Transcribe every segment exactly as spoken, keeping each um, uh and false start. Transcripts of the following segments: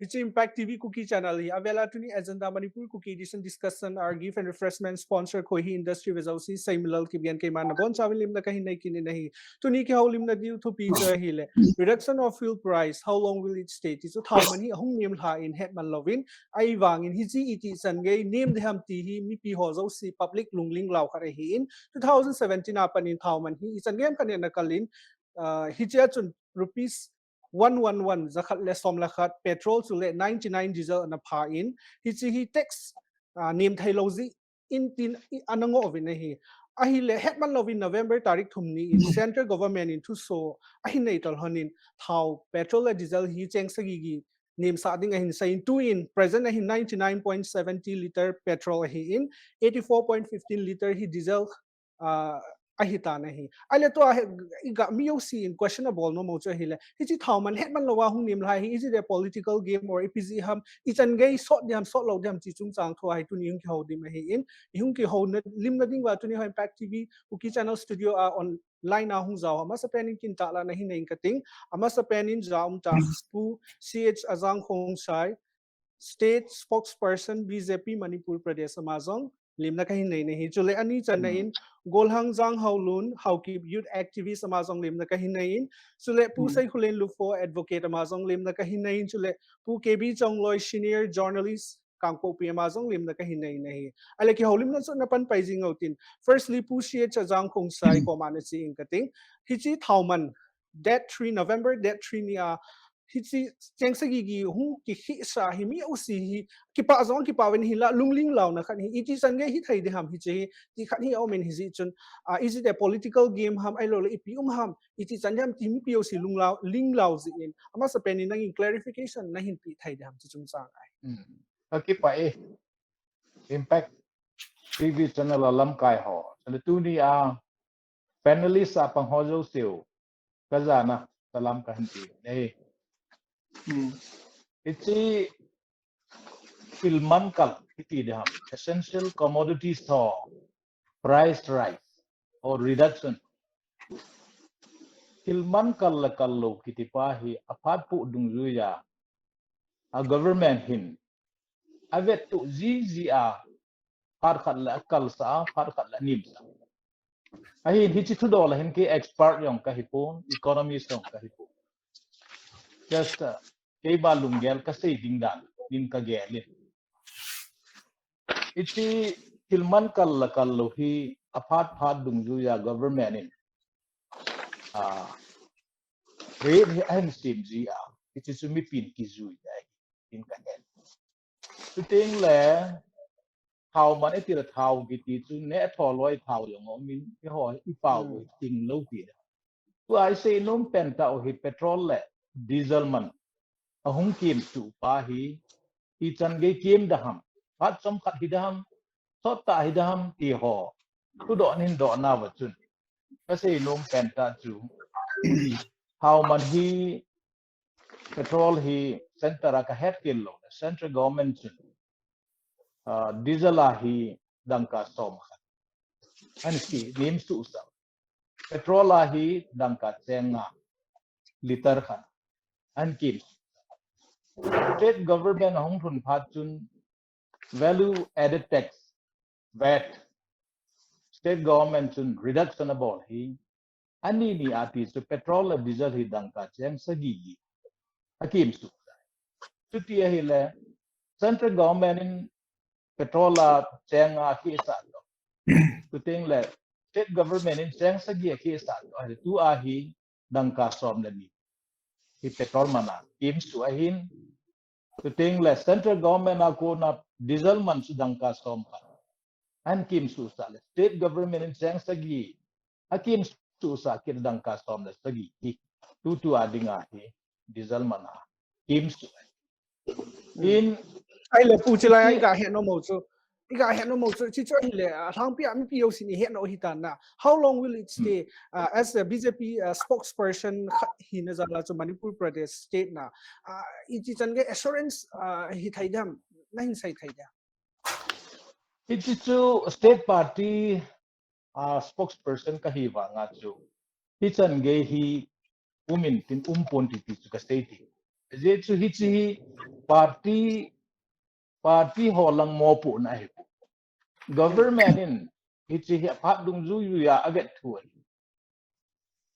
Hiche Impact T V Kuki channel hi avela tuni Agenda Manipur Kuki edition discussion, our gift and refreshment sponsor koi hi industry ve jouse Seimalal Kipgen, keiman nabonchauvin limna kahin nei kit in ahi. Tuni kihoulimna diu thupi chu ahile, reduction of fuel price, how long will it stay? Ti chu thao man hi ahung nem lha in hetman louvin, ahivangin hiche iti chan gei nem ding ham ti hi mipi ho jouse public lungling lou khat ahin, two thousand seventeen a pat in thao man hi ichan gei ham khat in ana kal in, ah, hiche a chun rupees one one one, jakhat le som le khat, petrol chule ninety nine diesel ana pha in, hiche hi tax, ah, nem thei lou jeh in tin i, ana ngoh uvin ahi. Ahile hetman louvin November tarik thum ni in central government in thuso ahin nei tol lhon in thao petrol le diesel hi cheng sagi gi nemsah ding ahin sei in, tuin present ahin ninety nine point seventy liter petrol ahin, eighty four point fifteen liter hi diesel, ah, ahitan ahi. Ahile tua hi, iga mi jouse in question abol nom u chu ahile, hiche thao man hetman louva hung nem lha hi, is it a political game or ipi jeh ham, ichan gei sot ding ham, sot lou ding ham ti chungchang thu ahi, tuni hung kihoulim ahin, ihung kihoulimna diuva tuni ho Impact T V Kuki channel studio a online a hung jao amasapen in kintah lahna hin nei inge kating, amasapen in ja um tah Pu C H Ajang Khongsai, State Spokesperson B J P Manipur Pradesh, ama jong limna kahin nei in ahi. Chule ani channa in Golhang Janghaolun, Haokip Youth Activist, ama jong limna kahin nei in. Chule Pu Seikholen Lufo, Advocate, ama jong limna kahin nei in. Chule Pu K B Chongloi, Senior Journalist, Kangpokpi, ama jong limna kahin nei in ahi. Ahile kihoulimna chu ana pan pai jing u tin. Firstly, Pu C H Ajang Khongsai koma ana che inge kating. Hiche thao man, date three, November date three ni a, hiche cheng sagi gi hung kikhehsah hi mi jouse hi kipah jong kipah uvin, hinla lungling louna khat hi, iti chan gei hithei ding ham hiche hi, ti khat hi aum in, hijeh chun, ah, is it a political game ham, ahilouleh ipi um ham, iti chan ham ti mipi jouse lungling lou jeh in, amasapen in nangin clarification nahin pe thei ding ham ti chungchang ahi. Hmm. Kakipah e. Impact T V channel a lamkai ho. Chule tuni a panelist a pang ho jouse u kajana salam kahin pe e. Hmm. Hiche thil man kal kiti ding ham, essential commodities ho price rise or reduction. Thil man kal le kal lou kiti pa hi aphat pu dungjuiya, a government hin avet tup jiji a, phat khat le akalsah a, phat khat le anemsah. Ahin hiche thudol a hin kei expert jong kahipon, economist jong kahipon. Just, uh, keima lunggel kasei ding dan in kagel in. Hiche thil man kal le kal lou hi aphat phat dungjuiya government in, ah, rate hi ahin sem jia, hiche chu mipin kijui ahi, tin kahe. Chuteng le thao man iti le thao kiti chu neh tho loi thao jong umin, eiho i pao, hmm, ting lou pi. Tua isei nom pen tah u hi petrol le diesel man ahung kimsuh pa hi, ichan gei kim ding ham, phat chomkhat hi ding ham, sot tah hi ding ham ti ho thudoh nin doh nauva chun, kasei nom pen tah chu, thao man hi, petrol hi center a kahet kit lou, central government chun, ah, diesel a hi dangka som khat ahin ki, nemsuh sah. Petrol a hi dangka cheng nga liter khat ahin kimsuh sah. State government ahung lhun phat chun value added tax, vat, state government chun reduction abol hi, ani ni a ti chu petrol le diesel hi dangka cheng sagi hi akimsuh sah. Chuti ahile, central government in petrol a cheng nga akisah doh, chuteng le state government in cheng sagi akisah doh, tua hi dangka som le ni hi petrol man akimsuh ahin, chuteng le central government a kona diesel man chu dangka som khat ahin kimsuh sah le, state government in cheng sagi akimsuh sah kit dangka som le sagi hi tutua dinga hi diesel man akimsuh. In, ahile Pu Chilai, iga het nom u chu, iga het nom u chu, hiche chu ahile, ah, lhangpi a mipi jousen ihet nom u ahitan na. How long will it stay? Ah, as a B J P, ah, spokesperson khat hina jal a chu Manipur Pradesh state na, ah, iti chan gei assurance, ah, hithei dem, nahin sei thei dem? Hiche chu state party, ah, spokesperson kahi vanga chu, hichan gei hi umin tin umpon ti ti chu kasei ti. Ajeh chu hiche hi party, party ho lang mopohna ahi. Government in hiche hi aphat dungjuiya avet thu ahi.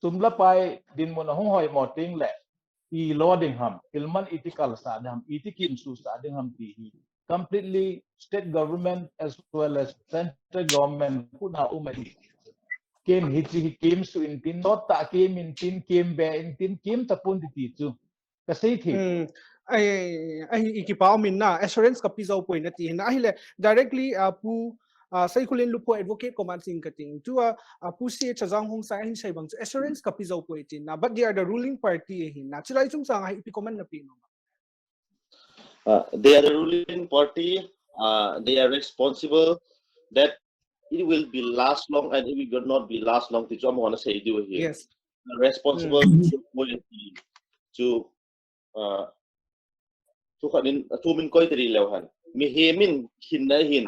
Sum le pai dinmun ahung hoimo teng le, ilo ding ham, thil man iti kalsah ding ham, iti kimsusah ding ham ti hi completely state government as well as central government khut a um ahi. Kem hiche hi kem suh intin, tottah kem intin, kem be intin, kem tapon ti ti chu kasei thei. Hmm. Ai, ai, i kipa um in na, assurance kape jou poi nati hin na. Ahile, directly, ah, Pu, ah, Seikhulin Lupho advocate koma ching kating. Tua, ah, Pu C H Chajang Hongsai ahin sei bang chu, assurance kape jou poi tin na. But they are the ruling party ahin na. Chulai chungchang a hi ipi comment nape nom? Uh, they are the ruling party. Uh, they are responsible that it will be last long and it will not be last long. Ti chu amahon asei diu ahi. Yes. Responsible Hmm. chu, uh, thu khat in, thu min koi tari leu hen. Mihem in hinna hin,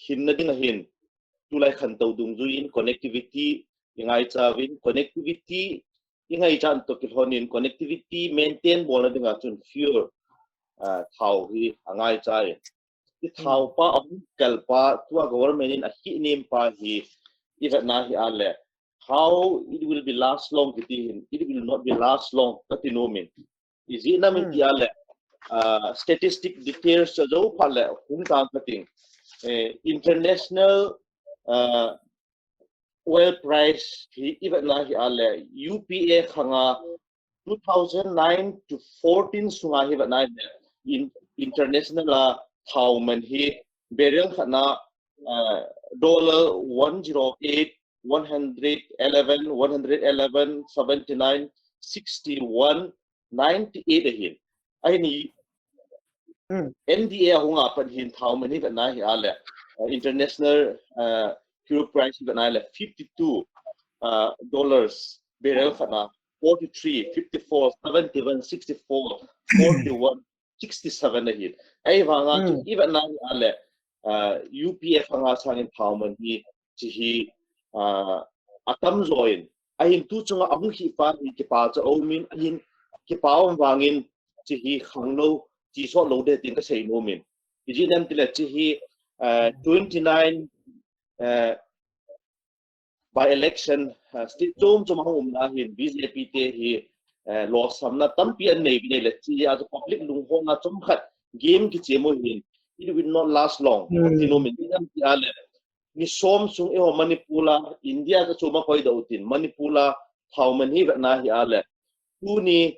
hinna ding ahin, tulai khantou dungjuiyin connectivity ingaicha uvin, connectivity ingaichan toh kilhonin connectivity maintain bolna dinga chun fuel, ah, thao hi angaicha in. I thao pa ahung kal pa, tua government in akhih nem pa hi ivetna hi ale, how it will be last long kiti hin, it will not be last long kati nom in. Ijeh inem Hmm. iti ale, ah, statistic details chu jou phat le hung tang kating. Eh, international, ah, oil price hi ivetna hi ale, U P A khanga two thousand nine to fourteen sunga hi vetna hi in, international a thao man hi barrel khatna, ah, dollar one zero eight, one hundred eleven, one hundred eleven, seventy nine, sixty one, ninety eight ahin. Ahin Hmm. N D A ahung a pat hin thao man hi vetna hi ale, uh, international, uh, crude price hi vetna le fifty two, uh, dollars barrel khatna, forty three, fifty four, seventy one, sixty four, forty one, sixty seven ahin. Ahivanga chu Hmm. ivetna hi ale, uh, U P A khanga sangin thao man hi chi hi, uh, atam join. Ahin tu chunga ahung khih pa hi kipa chu aum in, ahin kipa um vangin chi hi khanglo, chi sot lo de tin kasei nom in. Ijeh inem itile chi hi, uh, twenty nine, uh, by election, uh, state chom chom ahung umna hin B J P te hi, uh, lolhinna tampi anei uvin ahile chi a chu public lunghona chomkhat game kichem u hin, it will not last long. Hmm. Ti nom in, ijeh inem itile, ni som sung eiho Manipur a, India a chom a koi doh utin, Manipur a thao man hi vetna hi ale, tuni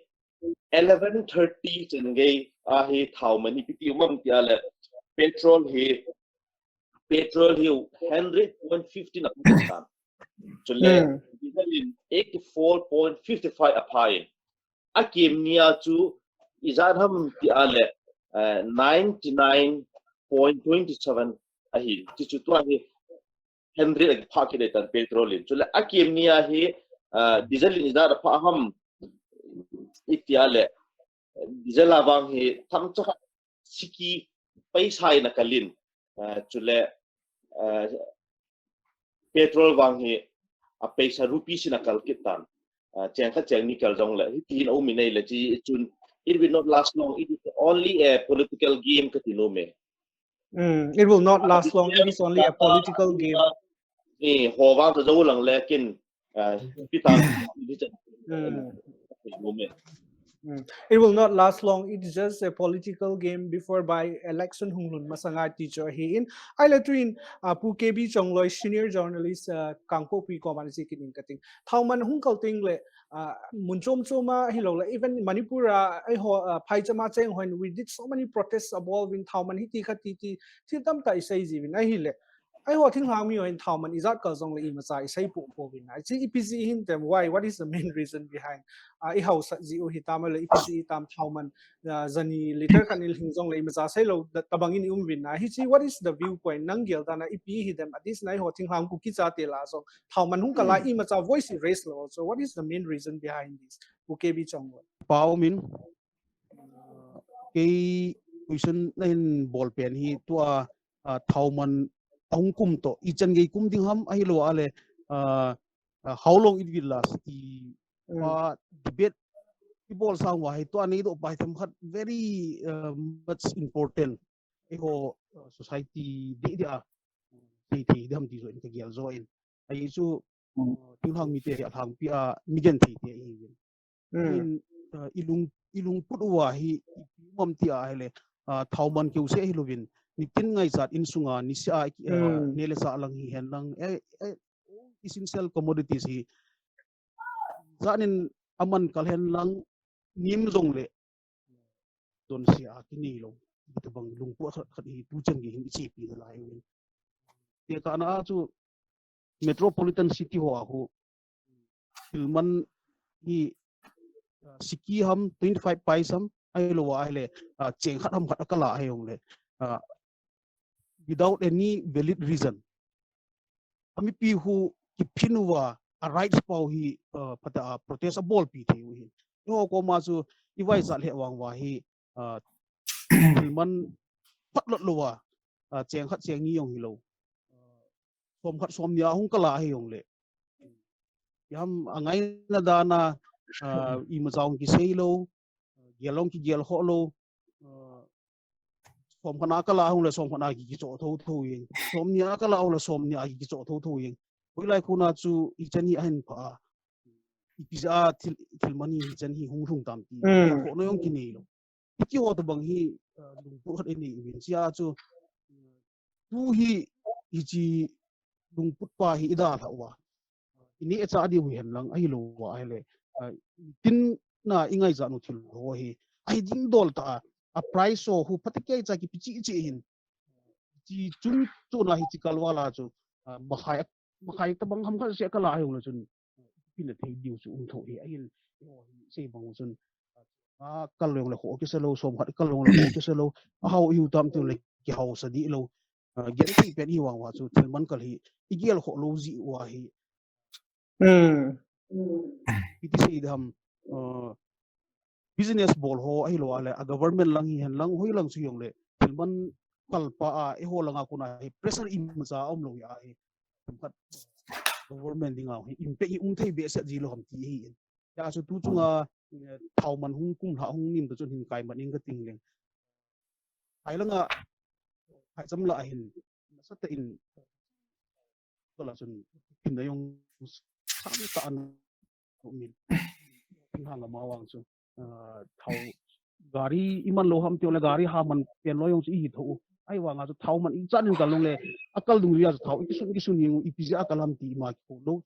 eleven thirty chan gei a hi thao man hi ipi ti um am ti ale, petrol hi, petrol hi Henry point fifteen a um tan. Chule, Hmm. diesel in eighty four point fifty five a pha in. Akem nia chu ijat ham ti ale, eh, ninety nine point twenty seven ahi. Ti chu tua hi Henry a pha kit tan petrol in. Chule akem nia hi, ah, diesel in ijat a pha ham iti ale, diesel a vang hi themcha khat siki paisa in akal in, ah, chule, ah, petrol vang hi a paisa rupees in akal kit tan. Ah, cheng khat cheng ni kal jongle, hiti hin aum in ahile chi chun, it will not last long. It is only a political game kati nom e. Mm, it will not last long. It is only a political game. Ni ho vang ta jo lang le kin, ah, pi ta, pi ta. Mm. Nom e. Mm. It will not last long. It's just a political game before by election hung lhun masanga ti chu ahi in. Ahile tuin, ah, Pu K B Chongloi, senior journalist, ah, Kangpokpi koma nache kit in kating. Thao man hung kal teng le, ah, mun chom chom a hilou le, even Manipur a, eiho, ah, phaicham a cheng hon, we did so many protests involving thao man hiti khati ti, thil tamtah isei jiuvin ahile. Eiho thinglhang mi hon thao man ijat kal jongle imacha isei popo uvin. Achi ipi jeh hin tem, why, what is the main reason behind? Ah, i hausat ji u hitam le ipi jeh tam thao man, ah, jani liter khat in lhing jongle imacha seilou da, tabang in i um uvin na. Hichi, what is the viewpoint? Nang gel dan a ipi hi dem, at least na eiho thinglhang Kuki chate lah a jong thao man hung kal a imacha voice i raise lou. So what is the main reason behind this? Pu K B Chongloi. Pau min, ah, kei question nahin bol pen hi tua, ah, thao man ahung kum toh, ichan gei kum ding ham ahilou le, ah, ah, how long it will last? I, mm, ah, debate ibol sang uva hi tua neidoh pa hi themkhat very uh, much important. Eiho uh, society deh deh a sei thei ding ham ti joh in kagel joh in. Ahi chu uh, thinglhang mite hi alhangpi a migenthei te ahiuvin. In uh, ilung ilungput uva hi ipi um am ti ahile uh, thao man keu seh hilouvin nitin ngaichat insunga niseh a uh, neh le chah lang hihen lang eh, eh, essential commodities hi jat in aman kal hen lang nim jongle donse a kinei lou. Hitobang lungput khat khat hi tuchan gei hin ichepi nalai uvin. Tekahna a chu metropolitan city ho a khu thil man hi uh, siki ham twenty five paisa ham ahilou ahile uh, cheng khat ham khat akal a ahi jongle uh, without any valid reason. Amipi hu kiphin uva a rights pau hi uh, phatah a protest abolpi thei u hi. Eiho koma chu ivaichat lheh vang uva hi uh, thil man phatlot louva uh, cheng khat cheng ni jong hilou. Uh, som khat som ni a hung kal a ahi jongle. Iham angaina dan a uh, imacha jong kisei lou. Gel jong kigel khoh lou. Uh, som khat na kal a hung le som khat na ki kichoh thotho jeng. Som ni a kal a hung le som ni a ki kichoh thotho jeng. Hoilai kona chu ichan hi ahin pha a. Ipi jeh a thil, thil man hi ichan hi hung lhung tam ti. Khoh na jong kinei lou. Hiti ho tobang hi uh, lungput khat inei uvin chia chu uh, tu hi hiche lungput pa hi idalhah uva. Ineh chah diu hihen lang ahilou uva ahile. Uh, tin na ingaichat u thil ho hi. Ahi ding dol tah a price ho hu phatecha kipe cheh cheh hin. Chi chun chuna hiche kal val a chu uh, makhai makhai tobang ham khat seh kal a ahi jongle chun ipi na thei diu chu um tho hi ahin. Eiho hi sei bang chun a kal jongle khoh kisa lou, som khat kal jongle khoh kisa lou. Ahao ihiu tam tile kihaosa dih lou. Uh, genthei pen ihi vang uva chu thil man kal hi igel khoh lou jeh uva hi. Iti sei ding ham uh, business bol ho ahilou ahile a government lang hihen lang hoi lang chu jongle thil man kal pa a eiho langa kona hi pressure imacha aum lou hi ahi. Khat government dinga hi impact hi um thei behseh ji lou ham ti hi in. Hia chu tu chunga eh, thao man hung kum lha hung nim ta chun hin kai man in kating leng. Hai langa hai cham la hin nasatah in kala chun phin na jong sang ta an min. Thinglhang ama vang chu uh, thao gari iman lou ham ti jongle gari ha man pen lou jong chu ihi tho u. Ahivanga chu thao man ichan in kal jongle akal dungjui a chu thao ikisun kisun jeng u ipi jeh a kal ham ti ima kikol lou.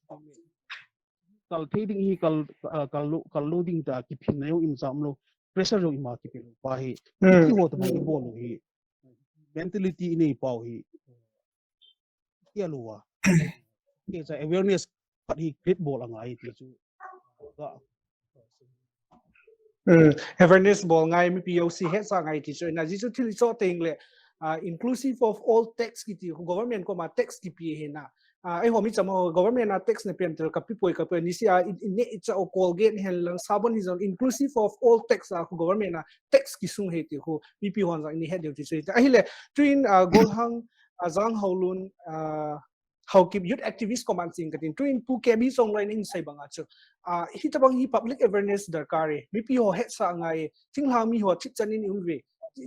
Kal thei ding hi kal uh, kal lou kal lou ding ta kiphin na jong imacha um lou pressure jong ima kipe lou pa hi. Hiti ho tobang ibol u hi mentality inei pau hi. Kia lou a. Kia cha awareness khat hi create bol angai ti chu. Ga. Um, awareness bol ngai mipi jouse hetsah ngai ti chu. Hijeh chun thil ichoh teng le uh, inclusive of all tax kiti government koma tax kipe hi na. Uh, eiho mi cham ho government a tax na pem tel kape poi kape niseh a ineh icha o Colgate hen lang sabon hi jong inclusive of all tax a khu government a tax kisung hi ti khu mipi hon jong ineh het diu ti chu. Ahile tuin uh, Golhang uh, Janghaolun uh, Haokip youth activist koma ching katin tuin Pu K B Chongloi in ahin sei banga chu. Uh, hitobang hi public awareness darkar e. Mipi ho hetsah ngai e. Thinglhang mi ho thipchan in ium uve.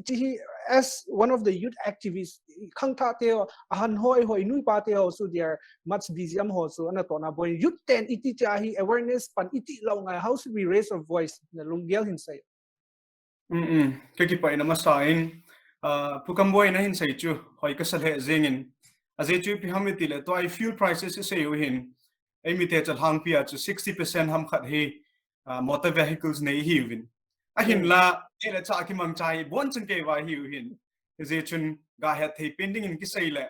Chi hi as one of the youth activists khangthah te ho, ahan ho, eiho inui ipa te ho chu they are much busy amaho chu anatohna boi. Youth ten iti cha hi awareness pan iti lou ngai. How should we raise our voice? Na lunggel hin sei. Um, um. Kakipah in amasa in uh, Pu Kamboi in ahin sei chu hoi kasa lheh jeng in. Ajeh chu ipi ham itile tua hi fuel prices isei u hin. Eimite chalhangpi a chu sixty percent ham khat hi uh, motor vehicles nei ihiuvin. Ahinla neh le chah kimangcha hi abonchan kei uva ihiu hin. Hijeh chun gahet thei pen dingin kisei le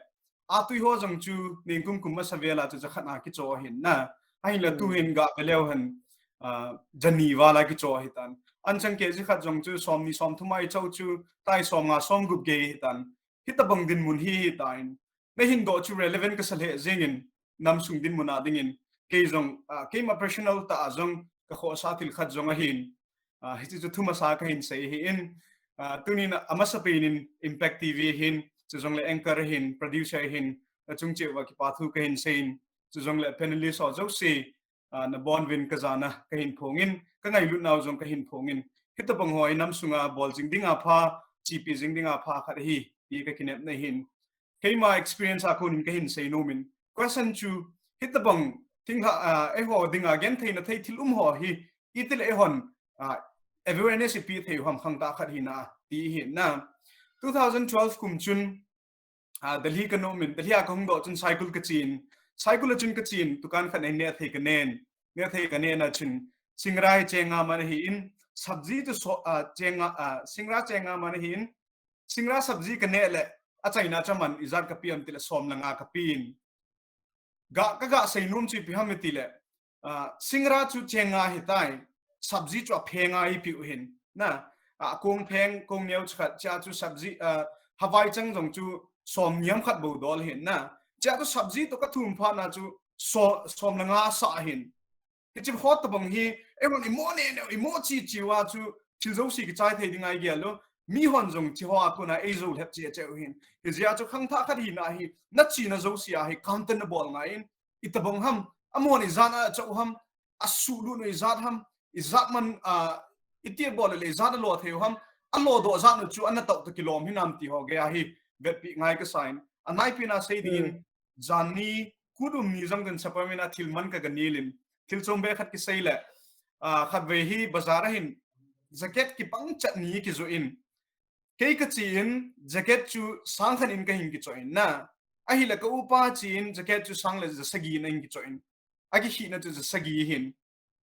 atui ho jong chu ningkum kum masa vel a chu jakhat na kichoh ahin na. Ahinla tuhin gave leu hen uh, jani val a kichoh ahitan. Anchang kg khat jong chu somni somthum a ichoh chu tai somnga somgup gei ahitan. Hitobang dinmun hi hitan. Nahin doh chu relevant kasa lheh jeng in namsung dinmun a dingin kei jong uh, keima personal tah a jong kakhohsah thil khat jong ahin. Uh, hiche chu thumasa kahin sei ahin. Uh, tunin amasapen in Impact T V ahin, chujongle anchor ahin, producer ahin, achung cheh uva kipa thu kahin sei in, chujongle panelist ho jouse uh, nabonuvin kajana kahin phong in, ka ngailut nau jong ka hin phong in. Hitabang ho hi nam sunga bol jing dinga pha, chepi jing dinga pha khat ahi, ti ka kinepna hin. Keima experience a konin ka hin seinom in. Question chu, hitabang thing ha, ah, eiho dinga gentheina thei thil um ho hi, itile eihon, ah, awareness ipi thei u ham khangthah khat hina, ti hi na. Two thousand twelve kum chun, ah, Delhi ka nom in, Delhi a ka hung doh chun Saikul ka chen. Saikul a chun ka chen, dukan khat nei neh thei ka nen. Neh thei ka nen a chun, singrai chenga man ahi in, sabji chu so, ah, chenga, ah, singra chenga man ahi in, singra sabji ka neh le, achaina chu aman ijat ka pe em tile som le nga ka pe in. Ga, ka ga seinom chu ipi ham itile, ah, singra chu chenga hitai, sabji chu aphenga ipi u hin. Na, ah, kong pheng, kong neo chu khat, chea chu sabji, ah, hawai chang jong chu som niam khat bou dol hin. Na, chea chu sabji toh ka thum phat na chu so, som le nga sa hin. Hichi ho tabang hi, eihon imo neh neh u, imo chi chi uva chu, thil jouse kichai thei ding ahi gel lou. Mihon jong chi ho a kona eijo lhep cheh cheh u hin. Hijeh a chu khangthah khat hina hi, na chena jouse a hi, counter na bol ngai in. Itabang ham, amahon ijat a achah u ham, asuhlut u ijat ham, ijat man, ah, iti bol le ijat a lo thei u ham, alo doh jat u chu ana tao toh kilom hinam ti ho gei a hi, vetpi ngai ka sa in. Anaipi na sei ding in, janni, kut um ni jong chun Saparmeina thil man ka ga nel in. Thil chom be khat kisei le, ah, khatvei hi bazar a hin jacket kipang chat ni kijoh in. Kei ka che in jacket chu sang khat in ka hin kichoh in na. Ahile ka upa che in jacket chu sang le ja sagi in a hin kichoh in. Akikhehna chu ja sagi hin.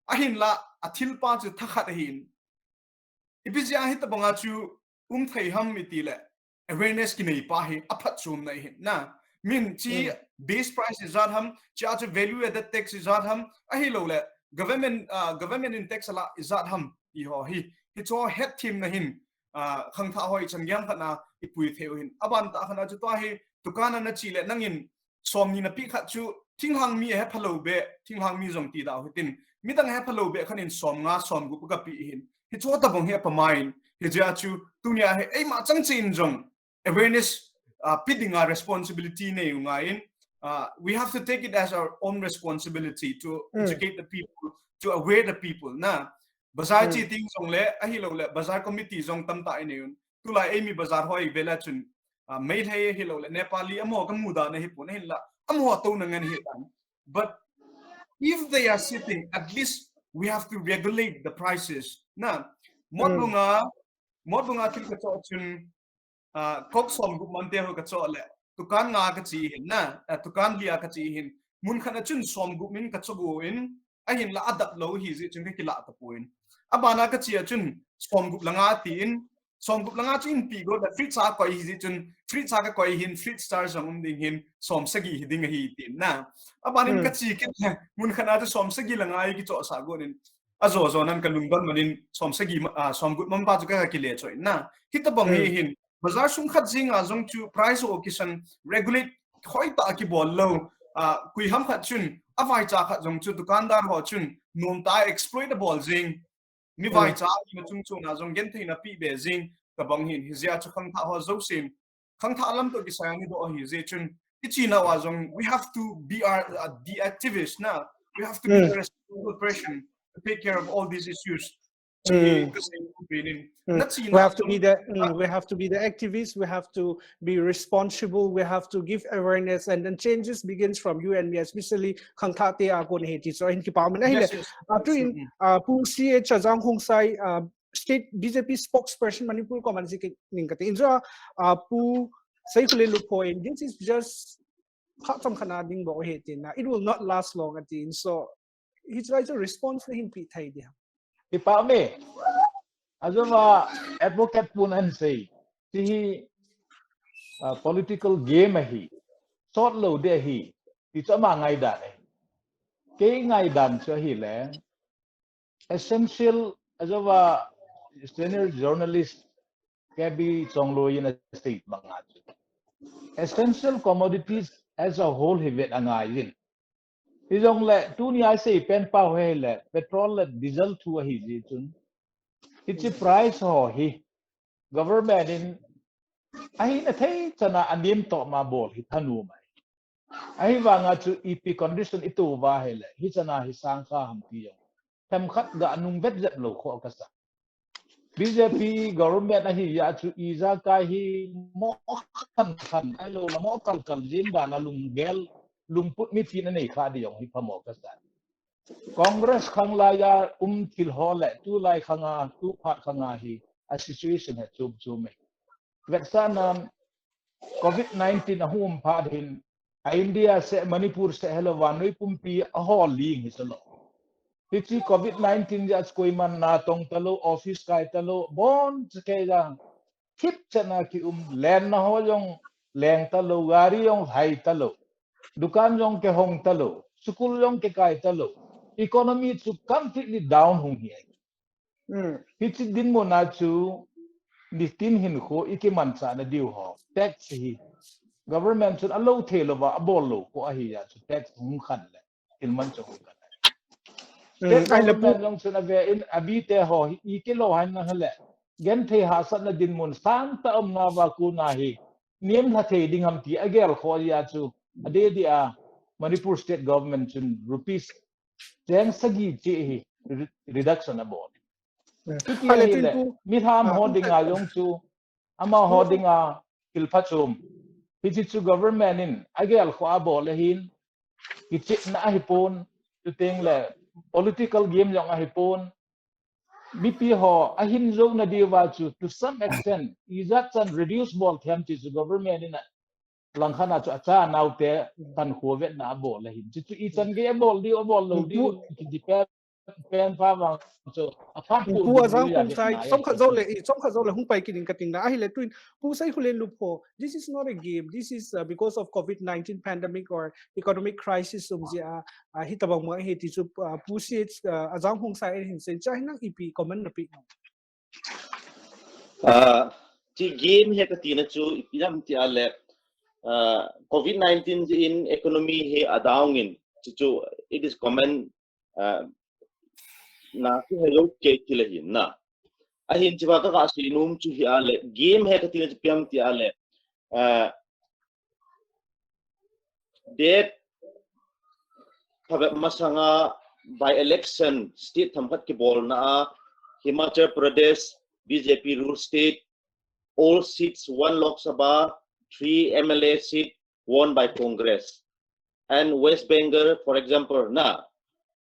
Ahinla, athilpa chu thakhat ahin. Ipi jeh a hitabanga chu um thei ham itile, awareness kinei pa hi aphatchomna ahin na. Min chi base price ijat ham, chea chu value added tax ijat ham, ahilouleh government, ah, government in tax ala ijat ham, ti ho hi. Hicho hetthemna hin, ah, khangthah ho ichan gei ham khat na ipui thei u hin. Aban tah khat na chu tua hi, dukan a na che le nangin, som ni na pe khat chu, thinglhang mi ahe phalou be, thinglhang mi jong ti da u hitin, midang ahe phalou be khat in som nga, som gup ka pe hin. Hicho tabang hi apha mai in, hijeh a chu, tunia hi, eima chang cheh in jong, awareness, ah, pe dinga responsibility nei u ngai in, ah, we have to take it as our own responsibility to educate the people, to aware the people, na. Bazar che ding jong le, ahilouleh, bazar committee jong tamtah inei un. Tulai eimi bazar ho ivel a chun, ah, Meitei ahilouleh, Nepali amaho ka muda na hipon ahinla, amaho touna ngen ahitan. But if they are sitting, at least we have to regulate the prices. Na, Motbung a, Motbung a thil ka choh chun, ah, Coke som gup man te ho ka choh le, dukan nga ka che hin na, ah, dukan li a ka che hin, mun khat a chun som gup min ka choh go in, ahinla adap lou hijeh chun ka kilah tapon. Abana ka che a chun som gup le nga tin, som gup le nga chu in pe go le fridge a koi hijeh chun, fridge a ka koi hin, fridge charge jong um ding hin, som sagi hi ding ahi tin na. Aban in ka che kit le, mun khat a chu som sagi le nga hi kichoh sah go in, ajo jo nan ka lungdon man in, som sagi ma, ah, som gup man pa chu ka, ka kile choh in na. Hitabang hi hin, bazar sung khat jeng a jong chu price ho kisan regulate hoitah kibol lou. Ah, koi ham khat chun, avaicha khat jong chu dukandar ho chun, nom tah a exploit abol jing. Mi vaicha, mi chung chung a jong gentheina pe be jing, tabang hin, hijeh a chu khangthah ho jousen, khangthah lam toh kisai a ni doh ahijeh chun, ichenau a jong, we have to be our, uh, the activist na. We have to be the responsible person to take care of all these issues. Chi ka sei u pen in. Na chena a jong, We have to be the, mm, we have to be the activists, we have to be responsible, we have to give awareness, and then changes begins from you and me, especially khangthah te a kon ahi ti chu ahin kipa man ahile. Ah, tuin, ah, Pu C H Chajang Khongsai, ah, state B J P spokesperson Manipur ko man si ki ning kati. In chu, ah, Pu Saikhole Lupho in, this is just phat chomkhat na ding bou ahi tin na. It will not last long ati in. So, hichu chu response nahin pe thei ding ham? Ipi me. Ajova advocate pun ahin sei. Ti hi, ah, political game ahi. Sot lou ding ahi. Ti chu ama ngaidan ahi. Kei ngaidan chu ahile, essential, ajova senior journalist K B Chongloi in asei banga chu, essential commodities as a whole hi vet angai in. Hijongle, tunia isei pen pa ho hile, petrol le diesel thu ahijeh chun, hiche price ho hi, government in, ahina thei chan a anem toh ma bol hi thanom ahi. Ahivanga chu ipi condition ito uva hile, hichan a hi sang kha ham ti jong. themkhat ga nung vet vet lo kho kasa. B J P government ahi ya chu ijakai hi mo khan khan ai lo la mo kal kal jin ba na lung gel lung put mi tin anei kha di jong hi pha mo kasa. Congress khang lai ya um thil ho le tu lai khang a tu phat khang a hi a situation ha chum chum e. Vet sa nan covid nineteen a hum phat hin a India se Manipur se helo vannoi pumpi a hol ling hi salo. Hichi covid nineteen ja koi man na tong talo office kai talo bon se ke ja khit chana ki um len na ho jong leng talo gari jong hai talo dukan jong ke hong talo school jong ke kai talo economy chu completely down hung hi. Hichi dinmun a chu nitin hin kho iki man cha na diu ho tax hi government chun a lo thei lo va a bol lo ko ahi ya chu tax hung khan le thil man chu hung khan le. State government jong chun a ve in a bi te ho hi iki lo han na le gen thei ha sat na dinmun sang ta um na va ku na hi niam la thei ding ham ti a gel kho ya chu a de di a Manipur state government chun rupees cheng sagi chi hi reduction a bol. Chuti ahile mi tham ho dinga jong chu ama ho dinga thil pha chum. Hichi chu government in a gel kho a bol le hin kichitna ahi pon chuteng le political game jong ahi pon. Mipi ho a hin zo na diu va chu to some extent ijat chan reduce bol them ti chu government in a langkhat a chu a cha naute kan kho vetna a bol le hin chu chu i chan ge a bol diu a bol lo diu ki di pen pen pa vang chu a phat pu pu a jang kum sai chom khat zo le i chom khat zo le hung pai kin in ka ting na ahile tuin pu sai hulen lu pho this is not a game this is uh, because of covid nineteen pandemic or economic crisis um ji a uh, hi tabang mo hi ti chu uh, pu si uh, a jang hung sai hin sen cha hin nang ipi comment na pi. Ah, ti game he ka tina chu ipi lam ti ale ah, covid nineteen in economy he a down in chu chu it is common ah, na ki hello ke ti le hin na ahin chi ba ka ka si num chu hi ale game he ka tina chu piam ti ale ah, date phabep masanga by election state themkhat kibolna a Himachal Pradesh B J P rule state all seats one Lok Sabha three M L A seat won by Congress and West Bengal for example na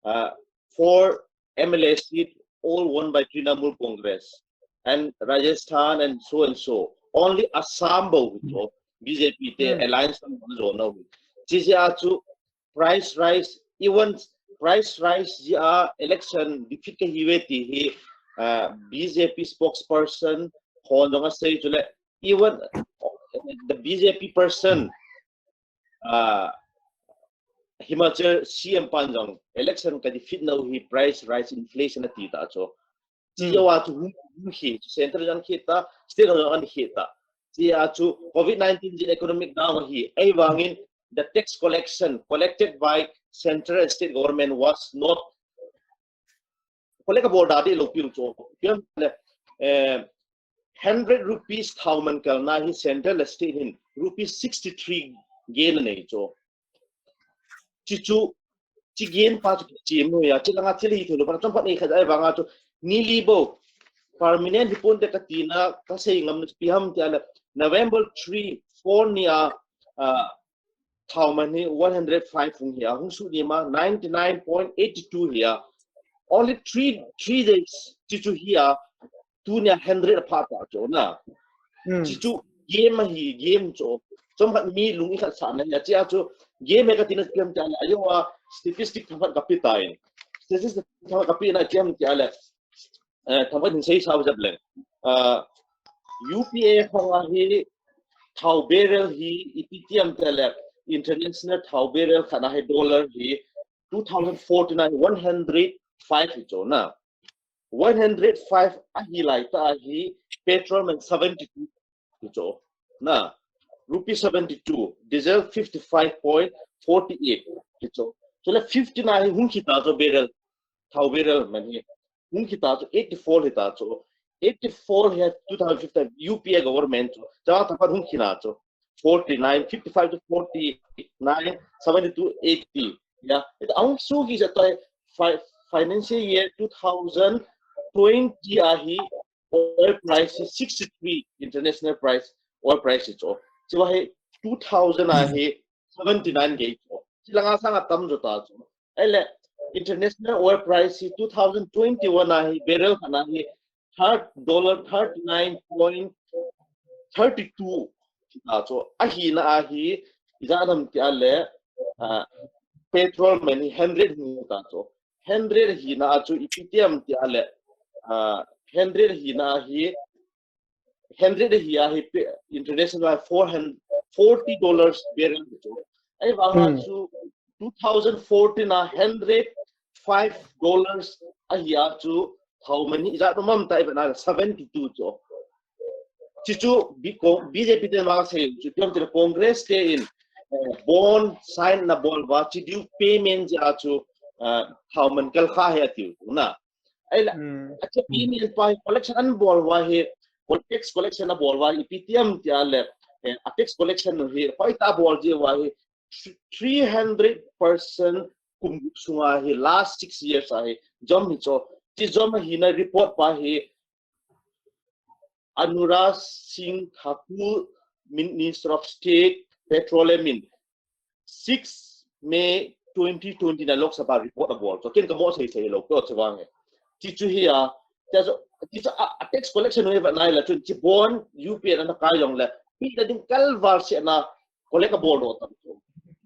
uh, four M L A seat all won by Trinamool Congress and Rajasthan and so and so. Only Assam bo to B J P te alliance tam zo no. Chi a chu price rise even price rise ji a election defeat ka hi ve ti hi uh, B J P spokesperson hon jong a sei chu le even the B J P person uh, Himachal C M pan jong election ka defeat no hi price rise inflation ati ta cho. Chi yo a chu hung hung hi central jong khi ta state jong an khi ta. Chi a chu covid nineteen jin economic down hi ei vangin the tax collection collected by central and state government was not collect a bol da de lo piu cho. Pian le eh hundred rupees thau man kal na hi central le state hin rupees sixty three gain nei cho. Chi chu chi gain pa chu chi mo ya chi langa thil hi thulu pa chom pa nei kha ai vanga chu ni li bo permanent hi pon te ka tina ka sei ngam na pi ham ti ala November three four ni a uh, thau man hi one hundred five hung hi a hung su ni ma ninety nine point eight two hi a only three three days chi chu hi a tu ni a hundred a pha ta cho na chi chu game a hi game cho chom khat mi lung i khat sa na ya chi a chu game he ka tina piam ta na ayo a statistic thang khat ka pi ta in statistic thang khat ka pi na kiam ti ala eh, thang khat hin sei sa jap leng uh, U P A khang a hi thau barrel hi ipi tiam te le international thau barrel khat a hi dollar hi two thousand fourteen a hi one hundred five hi cho na one hundred five a hi lai ta hi petrol man seventy two hi cho na rupee seventy two diesel fifty five point forty eight hi cho cho le fifty na hi hung khi ta cho barrel thau barrel man hi hung khi ta chu eighty four hi ta chu eighty four hi two thousand fifteen U P A government chu cha ta pa hung khi na chu forty nine fifty five to forty nine seventy two eighty ya it ang su ki sa tai five financial year two thousand twenty ahi oil price hi sixty-three international price, oil price chu. Chua hi two thousand ahi seventy-nine gei chu. Chilanga sanga tam jo ta chu. Ele international oil price hi two thousand twenty-one ahi barrel khat ahi third dollar thirty-nine point thirty-two ta chu. Ahina ahi ijat ham ti ale, ah, petrol man hi hundred hi ta chu. Hundred hina chu ipi ti ham ti ale, ah, hundred hina hi, hundred hi ahi pe-, international four hundred, forty dollars barrel chu. Ahivanga chu two thousand fourteen a hundred five dollars ahi a chu thao man hi ijat um ham ti ipi na seventy-two chu. Chuchu B-, Con-, B J P te ma sei chu tiam tira Congress te in, eh, bond sign na bol uva, chi diu payment ja chu, eh, thao man kal kha he atiu na. Ai la, a che payment pa collection an bol uva hi, col-, tax collection a bol uva, ipi tiam ti ale, eh, a tax collection hi, hoi ta bol ji uva hi, three hundred percent kum sunga hi, last six years ahi, jom hi chu, chi jom hina report pa hi, Anurag Singh Thakur, Minister of State, Petroleum in six May twenty twenty na Lok Sabha report a bol. So, ken ka mo sei sei lo, ko che wang e. Chi chu hi a, chi chu, chi chu a, a tax collection hi va nai la chun, chi bond, U P A na kai jong le, pi da ding kal val se na, collect a bol do tam chu.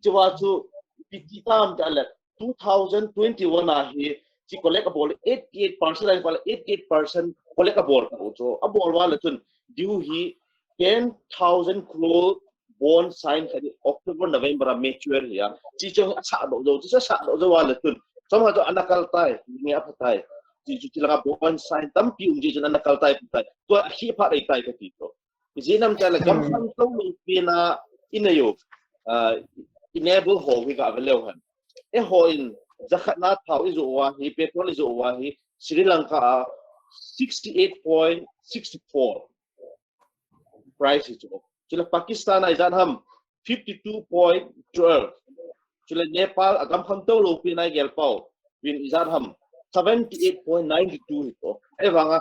Chi wa chu, pi ti tam ta le, two thousand twenty-one a hi, chi collect a bol eighty-eight percent, a bol eighty-eight percent collect a bol ta chu. A bol wa la chun, diu hi ten thousand crore bond sign kha ni October, November a mature hi a. Chi chu a sa do jo, chi chu a sa do jo wa la chun. Chom ha chu ana kal tai, nge a pha tai. Chi chu chi la bond sign tampi um ji chun ana kal tai, tai. Tua hi pha dei tai ka ti chu. Ijeh inem ti le gam khamtou lou pen a inei u, ah, enable ho hi ga ve leu hen. Eiho in jakhat na thao i jo uva hi, petrol i jo uva hi, Sri Lanka a sixty-eight point six four price hi chu. Chule Pakistan a ijat ham fifty-two point twelve. Chule Nepal a gam khamtou lou pen a i gel pau. Vin ijat ham seventy-eight point nine two hi chu. Ahivanga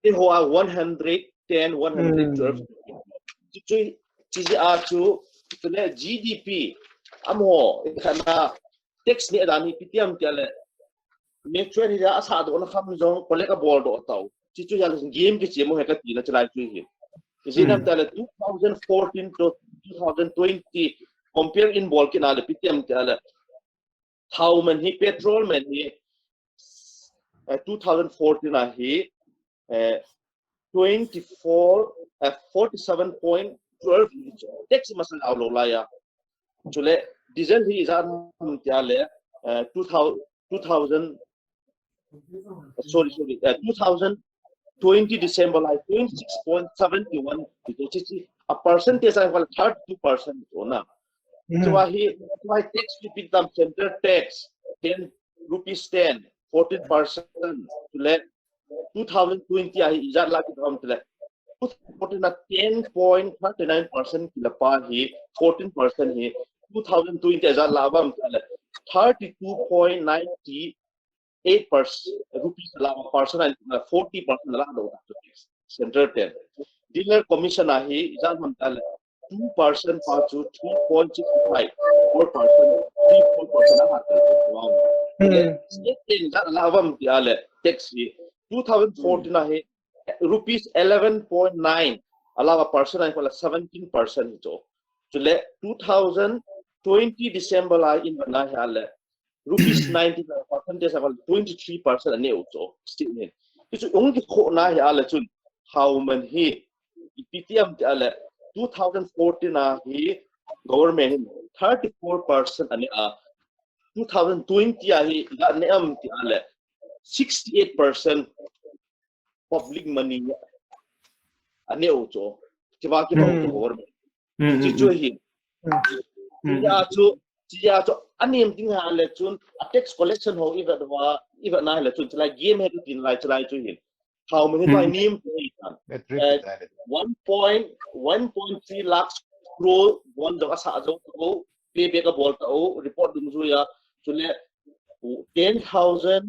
eiho a one hundred ten, one hundred twelve. Chi chu, chi a chu, chule G D P, amaho, i khat na tax ni a dan hi ipi tiam ti le, mature hi a sa do na kham jong, collect a bol do tau. Chi chu ya le game ki chi mo he ka ti na chi lai chu hi. Ijeh inem ti le two thousand fourteen to two thousand twenty, compare in bol kit na le ipi tiam ti le, thao man hi, petrol man hi, eh, two thousand fourteen a hi, eh, twenty-four, eh, forty-seven point twelve tax masa lau lou lai a. Chule, diesel hi ijat ham ti le, eh, two thousand, two thousand, sorry, sorry, eh, two thousand twenty December lai twenty-six point seven one, chi chi a percentage a thirty-two percent chu na. Chua hi, chua hi tax pi tam central tax, ten, rupees ten, fourteen percent, chule two thousand twenty a hi ijat la ki tam chule. Two thousand fourteen a ten point thirty-nine percent kila pa hi, fourteen percent hi, two thousand twenty ijat la vam chule. Thirty-two point ninety eight percent rupees la percent and forty percent la do central ten. Dealer commission a hi ijat ham ti le two percent pa chu three point six five, four percent, three, four percent a hat ta chu. State ten ijat la vam ti le tax hi two thousand fourteen a hi rupees eleven point nine a la percent a hi seventeen percent chu. Chule two thousand twenty December lai in na hi le rupees ninety percent a twenty-three percent a neu chu state in. Chu chu ong ki kho na hi le chun thao man hi ipi tiam ti le two thousand fourteen a hi government in thirty-four percent a ne a, two thousand twenty a hi la ne am ti le sixty-eight percent public money a neu chu. Kiva ki bang chu government. Chi chu hi. Chi a chu, chi a chu, anem ding ha le chun, a tax collection ho i vet va, i vet na le chun, chi lai game he tu tin lai, chi lai chu hin. How many by name to it? One point, one point three lakhs crore, one jong a sa jong to, payback a bol to, report dungjuia, chule, ten thousand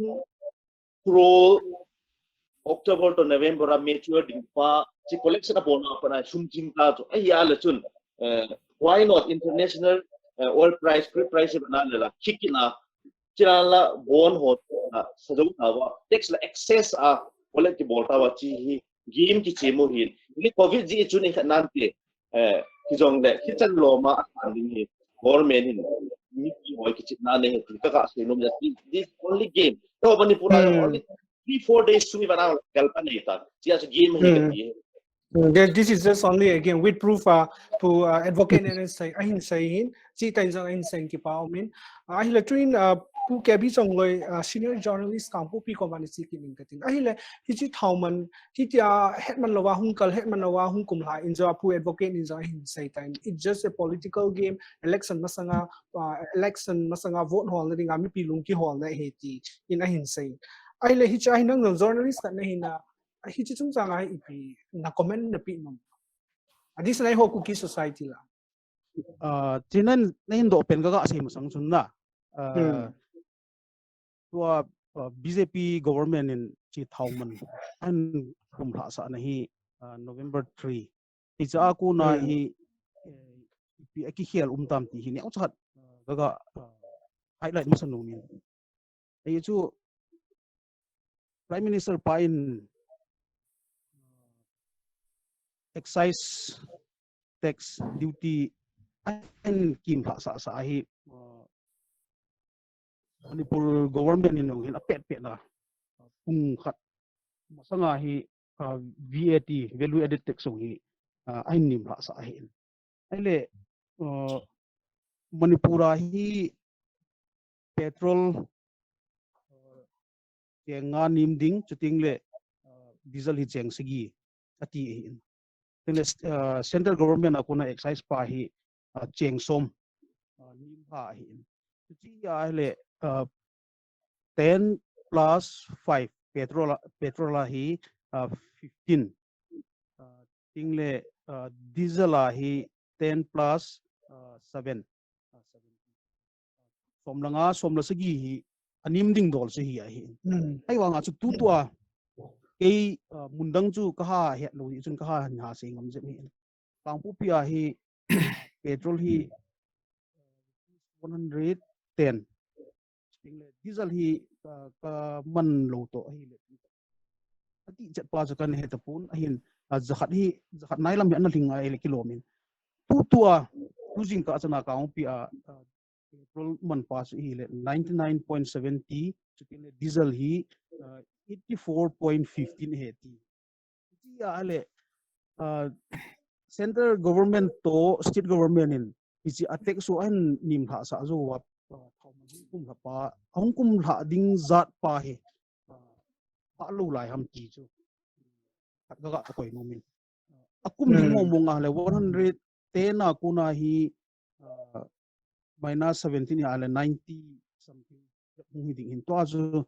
crore October to November a mature ding pa, chi collection a bona pa na sum jing ta chu. Ahi a le chun, eh, why not international, eh, oil price, crude price ba na le la, kikina, chila la bon ho, na, sa jo ta wa, tax la excess a, collect ki bol ta wa chi hi, game kichemu hin. Ni covid ji chu ni khat nan ti, eh, kijong le, kichan lo ma a kan ding hi, government hin, mi ki hoi kichit na ne, ka ka se nom ya, this only game. To Manipur a, Hmm. only three, four days sumi ba na, kal pa nei ta. Chi a chu game hi ka Hmm. ti. Mm, that this is just only again with proof uh, to uh, advocate and say ahin say hin chi tain jong ahin say ki pa min uh, ahile trin uh, Pu K B Chongloi uh, senior journalist Kangpokpi company si ki ning katin ahile hichi thauman hitia hetman lowa hung kal hetman lowa hung kum la in jo Pu advocate in jong ahin say tain it's just a political game election masanga uh, election masanga vote hol na dinga mipi lung kihol na he ti in ahin say ahile hichi ahin nang journalist khat na hin uh, hichi chungchang a ipi na comment na pi nom. Adis na ho Kuki society la. Ah, chinan na hin do pen ka ga sei masang chun na. Ah, Hmm. Tua ah, B J P government in chi thauman an kum hla sa na hi ah, November three. Hi cha a kuna Hmm. hi eh, pi a kikhel um tam ti hi neo chat ah, ka ga ah, highlight masa nomin. Ei chu Prime Minister pa in excise tax duty an kim hla sa sa hi uh, Manipur government in hin a pet pet na pung khat masanga hi uh, V A T, value added tax hi uh, an nim hla sa hi. Ahile uh, Manipur a hi petrol uh, cheng nga nim ding chuting le uh, diesel hi cheng sagi ati ahin. Tin le uh, central government a kuna excise pa hi uh, cheng som uh, nim ha ahin. Chuti ahile uh, ten plus five petrol a- petrol a hi uh, fifteen. Uh, ting le uh, diesel a hi ten plus uh, seven. Uh, seven. Som le nga, som le sagi hi anim ding dol se hi ahi. Hmm. Ai wanga chu tutua kei uh, mundang chu ka ha het lo hi chun ka ha han ha se ngam jep hi. Kangpokpi a hi petrol hi one hundred ten. Ting le diesel hi uh, ka man lo to ahi le. Ati chat pa chu kan he ta pun ahin uh, jakhat hi jakhat nai lam hi ana hling ai le kilomin. Tutua tu jing ka chana Kangpokpi a uh, petrol man pa chu hi le ninety nine point seventy chuting le diesel hi uh, eighty four point fifteen he ti. Ti a le uh, central government to state government in hichi a tax so an nim hla sa jo wa uh, thau man hung kum hla pa hung kum hla ding jat pa hi uh, pa lo lai ham ti chu khat ga ga koi nomin. A kum ding Hmm. mong mong a le one hundred ten a kuna hi uh, minus seventeen a le ninety something hung hi ding hin tua chu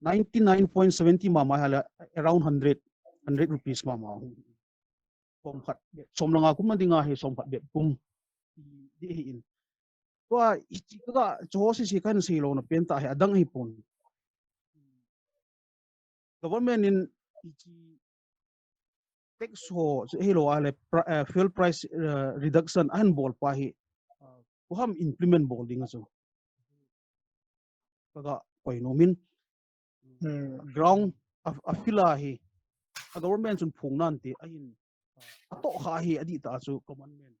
ninety nine point seventy mama ha le around hundred, hundred rupees mama hung. Som khat bet, som le nga kum na dinga hi som khat bet kum di hi in. Tua ichi ka ga cho si si kan sei lo na pen ta hi adang hi pon. Government in ichi tax ho chu hi lo a le pri- uh, fuel price uh, reduction an bol pa hi uh, ko ham implement bol ding a chu ka ga koi nomin Hmm. ground a, a field a hi a government chun phung nan ti ahin uh, a to kha hi adi ta chu commandment.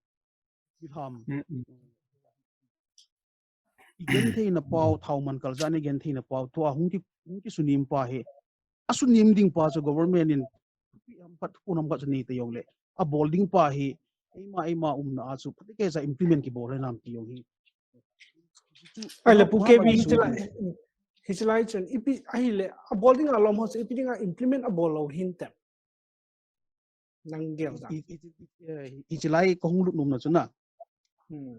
Bilham. Hmm, hmm. I gen theina pau thau man kal jani gen theina pau tua hung ki hung ki sunim pa hi. A sunim ding pa chu government in pi am pat unam ka chu ni te yong le. A bol ding pa hi eima eima umna a chu pati ke sa implement ki bol le nam ti yong hi. Ai le Pu K B hi chilai hi chilai chun ipi ai le a bol ding a lom ho chu ipi ding a implement a bol lo hin tem. Nang gel da. I- i- i- eh, i- Ichilai ka hung lut num na chu na. Hmm.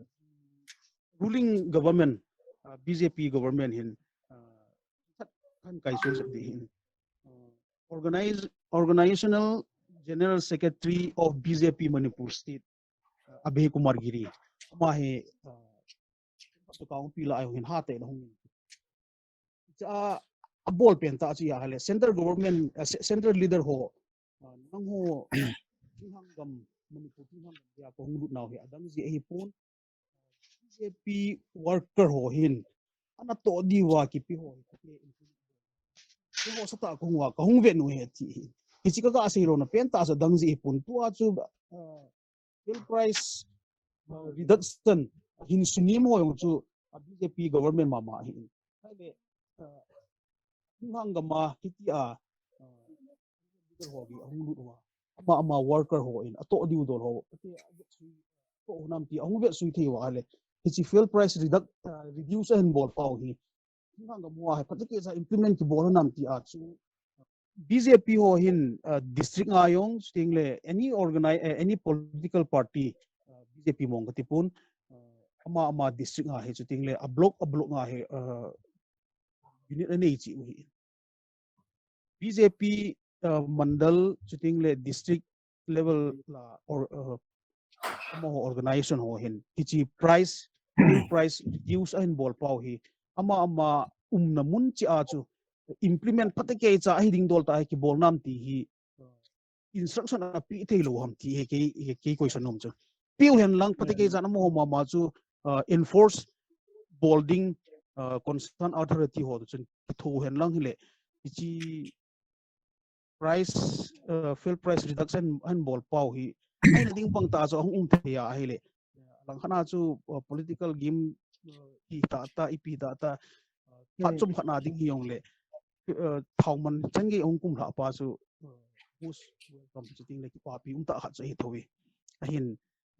Ruling government uh, B J P government hin uh, kan kai su sep di hin uh, organize organizational general secretary of B J P Manipur state uh, Abhay Kumar Giri ama hi uh, su ka hung pila ai hin ha te na hung cha a bol pen ta chu ya hale central government, uh, central leader ho, uh, nang ho thinglhang gam, Manipur thinglhang gam ya ko hung lut nau hi adang ji ahi pon. B J P worker ho hin ana to di wa kipi ho hi kati in. Ke ho sata ko hung wa ka hung ve nu he ti hi. Kichi ka ka sei lo na pen ta sa dang ji pon tu a chu, uh, fuel price, uh, reduction hin sunim ho yong chu a B J P government mama hi. Hai le, uh, hung hang gama kiti a, uh, leader ho gi a hung lut wa. Ama ama worker ho in a to diu dol ho. Ate a vet sui to nam ti a hung vet sui thei wa le. Hichi fuel price reduct, uh, reduce a hin bol pau hi. Hung hang gam wa hai phat ke sa implement ki bol nam ti a chu. B J P ho hin, uh, district nga yong, chuting le any organize, uh, any political party, uh, B J P mong kati pon, uh, ama ama district nga hi chuting le a block a block nga hi, uh, unit anei chi u hi. B J P, uh, mandal chuting le district level la or, uh, ama ho organization ho hin hichi price, fuel price reduce a hin bol pau hi ama ama umna mun chi a chu implement phat ke cha hi ding dol ta hi ki bol nam ti hi, uh, instruction a pi thei lo ham ti hi ke ke question nom chu. Piu hen lang phat ke cha na mo ma ma chu, uh, enforce bol ding, uh, concern authority ho chun tho hen lang hi le chi price, uh, fuel price reduction han bol pau hi. Ai na ding pang ta chu hung um thei a hi le. Lang khana chu, uh, political game, uh, i ta ta, i pi ta ta, uh, phat chom khana ding hi yong le. Uh, thau man chan ge hung kum hla pa chu, uh, bus kam chu ting le ki pa pi um ta khat chu hi tho hi. Ahin,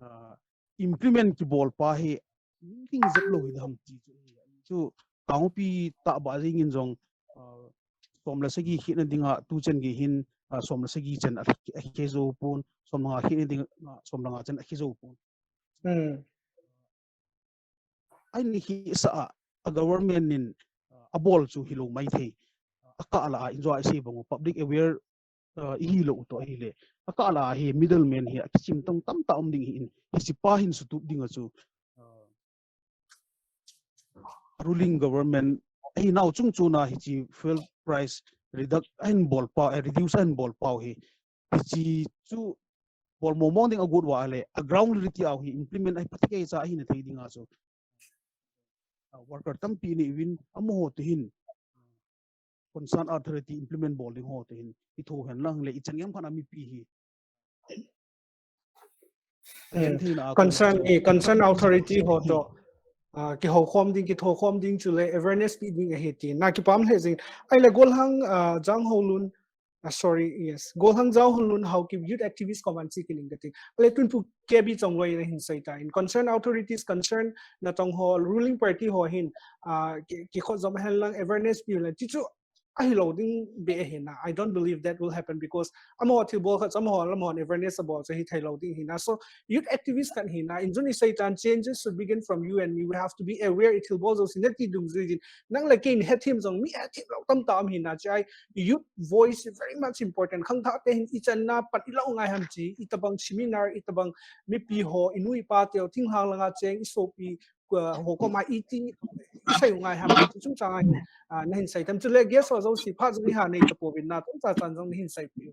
uh, implement ki bol pa hi ning ting zep lo hi dam ti chu. Chu kangpi ta ba jing in jong, uh, som le sagi khit na dinga tu chen gi hin, uh, som le sagi chen a, a khe zo pon, som nga khit na dinga som nga chen a khe zo pon. Hmm. Ai ni hi sa a, a government nin, uh, a bol chu hi lo mai thei. A ka la a enjoy se bang public aware, uh, i hi lo to hi le. A ka la hi middleman hi a kichim tong tam ta um ding hi in. Hi si pa hin su tup ding a chu. Uh, ruling government hi nau chung chu na hi chi fuel price reduct a hin bol pa, eh, reduce a hin bol pau hi. Hi chi chu bol mo mong ding a gut wa le, a ground reality au hi implement ai phat ke cha hi na thei ding a chu. Uh, worker tampi ni win a mo ho te hin. Concern authority implement bol ding ho te hin. I tho hen lang le, i chan ngam khana mi pi hi. Hmm. Concern, eh, concern authority ho to, ah, ki ho khom ding, ki tho khom ding chu le awareness pi ding ahi ti. Na ki pam le jing. Ai le Golhang, ah, Jang Ho Lun, ah, sorry, yes. Golhang Jang Ho Lun Haokip youth activist koman chi ki ling ka ti. Ale tun pu K B Chongloi na hin sai ta in. Concern authorities, concern na tong ho, ruling party ho hin, ah, ki, ki khot zom hen lang awareness pi le. Ti chu ahi lo ding be ahi na. I don't believe that will happen because amo thil bol khat amo lam hon awareness a bol chu hi thei lo ding hi na. So youth activist kan hi na. In jun i sei tan changes should begin from you and me. We have to be aware i thil bol zo si na ti dung zui din. Nang le kein he thim zong mi he thim lo tam tam hi na chai. Youth voice is very much important. Khang tha te hin i chan na pat i lo ngai ham chi. I tabang seminar, i tabang mi pi ho, i nu i pa te o thing hang langa cheng, i sopi, ho koma i ti, i sei u ngai ham, ti chung chang a hin, ah, na hin sei tam chu le guest ho zo si pha zong i ha nei ta po vin na, tum cha chan zong na hin sei pi.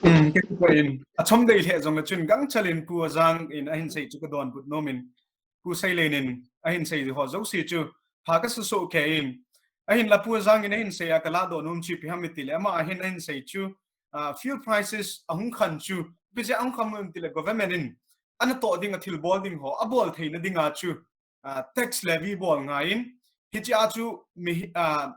Um, ke ko in, a chom dei le zong le chun gang chalin Pu Ajang in a hin sei chu ka don but nom in, Pu Sei le nin a hin sei ho zo si chu, pha ka su so ke in, a hin la Pu Ajang in a hin sei a ka la do nom chi pi ham i ti le, ama a hin a hin sei chu, ah, fuel prices a hung khan chu, pi je a hung khan mun ti le government in, ana to ding a thil bol ding ho, a bol theina ding a chu, ah, tax levy bol ngai in, hi chi a chu mi, ah,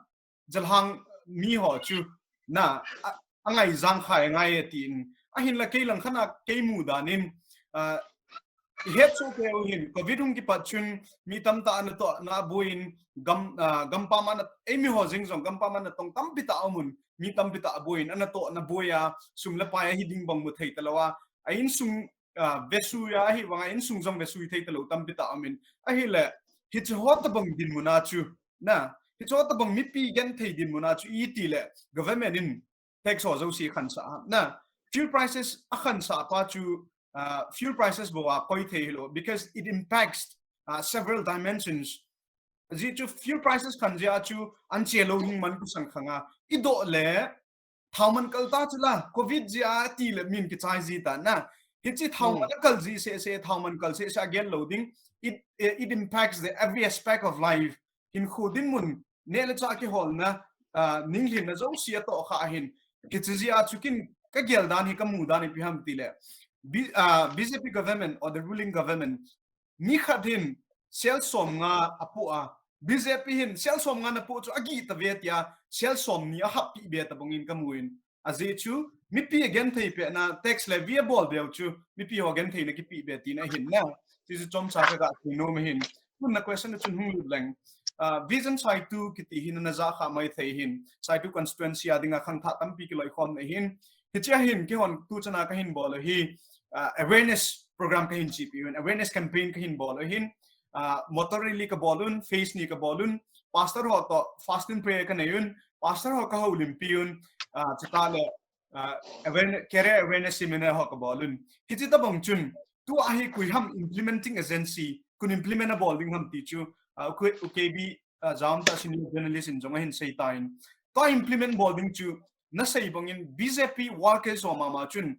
jalhang mi ho chu, na, a, a ngai zang khai ngai a ti in, a hin la kei lang khana kei mu dan in, ah, i het chu kei u hin, covid hung kipat chun, mi tam ta ana to na bu in, gam, ah, gam pa man, ei mi ho jing zong gam pa man na tong tam pi ta amun, mi tam pi ta bu in, ana to na bu ya, sum le pai a hi ding bang mu thei ta lo a, a in sum ah, vesui a hi vanga insung zong vesui thei ta lo tampi ta amin. Ahi le, hi chu ho ta bang din muna chu, na, hi chu ho ta bang mipi gen thei din muna chu i ti le, government in tax ho zo si khan sa, na, fuel prices a khan sa pa chu, ah, fuel prices bo a koi thei lo, because it impacts, ah, several dimensions. Ajeh chu fuel prices khan jeh a chu an che lou hing man kusang khang a. I doh le, thao man kal ta chu la, covid jeh a ti le min kichai ji ta na. Hiche thao man kal ji seh seh, thao man kal seh seh a gel lou ding. It, it impacts the every aspect of life. Hinkho dinmun, neh le chah kiholna, ah, ninglhinna jouse a toh kha ahin. Hiche jeh a chu kin ka gel dan hi, ka mu dan hi ipi ham ti le. B-, ah, B J P government or the ruling government, mi khat hin sel som nga a poh a, B J P hin sel som nga na poh chu a gih ta ve tia, sel som ni a hap pi be ta bang in ka mu in. Ajeh chu, mipi a genthei pehna, tax levy a bol beu chu, mipi ho genthei na kipi be tina hin na. Ti chu chomcha ka ga thei nom hin. Tun na question na chun hung lut leng. Ah, Vision Saitu kiti hin na ja kha mai thei hin. Saitu constituency a dinga khangthah tampi kiloi khom na hin. Hichea hin, keihon tu chana ka hin bol u hi, ah, awareness program ka hin chepi un, awareness campaign ka hin bol u hin, ah, motor rally ka bol un, phase ni ka bol un, pastor ho toh fasting prayer ka nei un, pastor ho ka houlimpi un, ah, chutah le, ah, awareness, career awareness seminar ho ka bol un. Hiche tabang chun, tua hi koi ham implementing agency, koin implement a bol ding ham ti chu, ah, U K B, ah, jam ta senior journalist in jong ahin sei tan. Tua implement bol ding chu, na sei bang in B J P workers ho mama chun,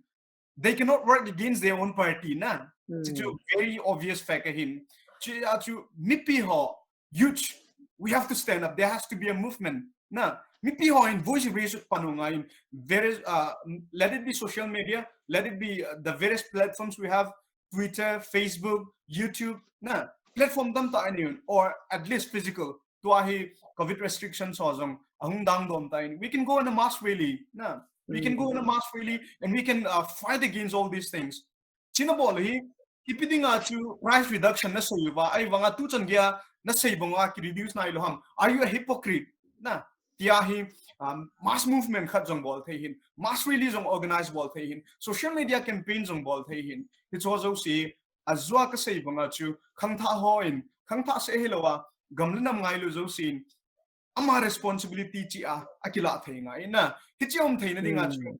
they cannot work against their own party na. Chu chu very obvious fact ahin. Chu a chu mipi ho, youth, we have to stand up. There has to be a movement. Na, mipi ho in voice raise pan u ngai in various, uh, let it be social media, let it be, uh, the various platforms we have, Twitter, Facebook, YouTube, na, platform tamtah in, or at least physical. Tua hi covid restrictions ho jong ahung dang dom ta in. We can go on a mass rally, na. We can go on a mass rally and we can, uh, fight against all these things. China bol hi, ipi dinga chu price reduction na sei uva, ahivanga tu chan geiya na sei banga ki reduce nai lou ham. Are you a hypocrite? Na, tia hi, um, mass movement khat jong bol thei hin, mass rally jong organize bol thei hin, social media campaign jong bol thei hin. Hicho jouse, ajeh a ka sei banga chu, khangthah ho in, khangthah seh hilou a, gam le nam ngailu jouse in, ama responsibility chi a, a kila thei ngai na. Hichi um theina dinga chu,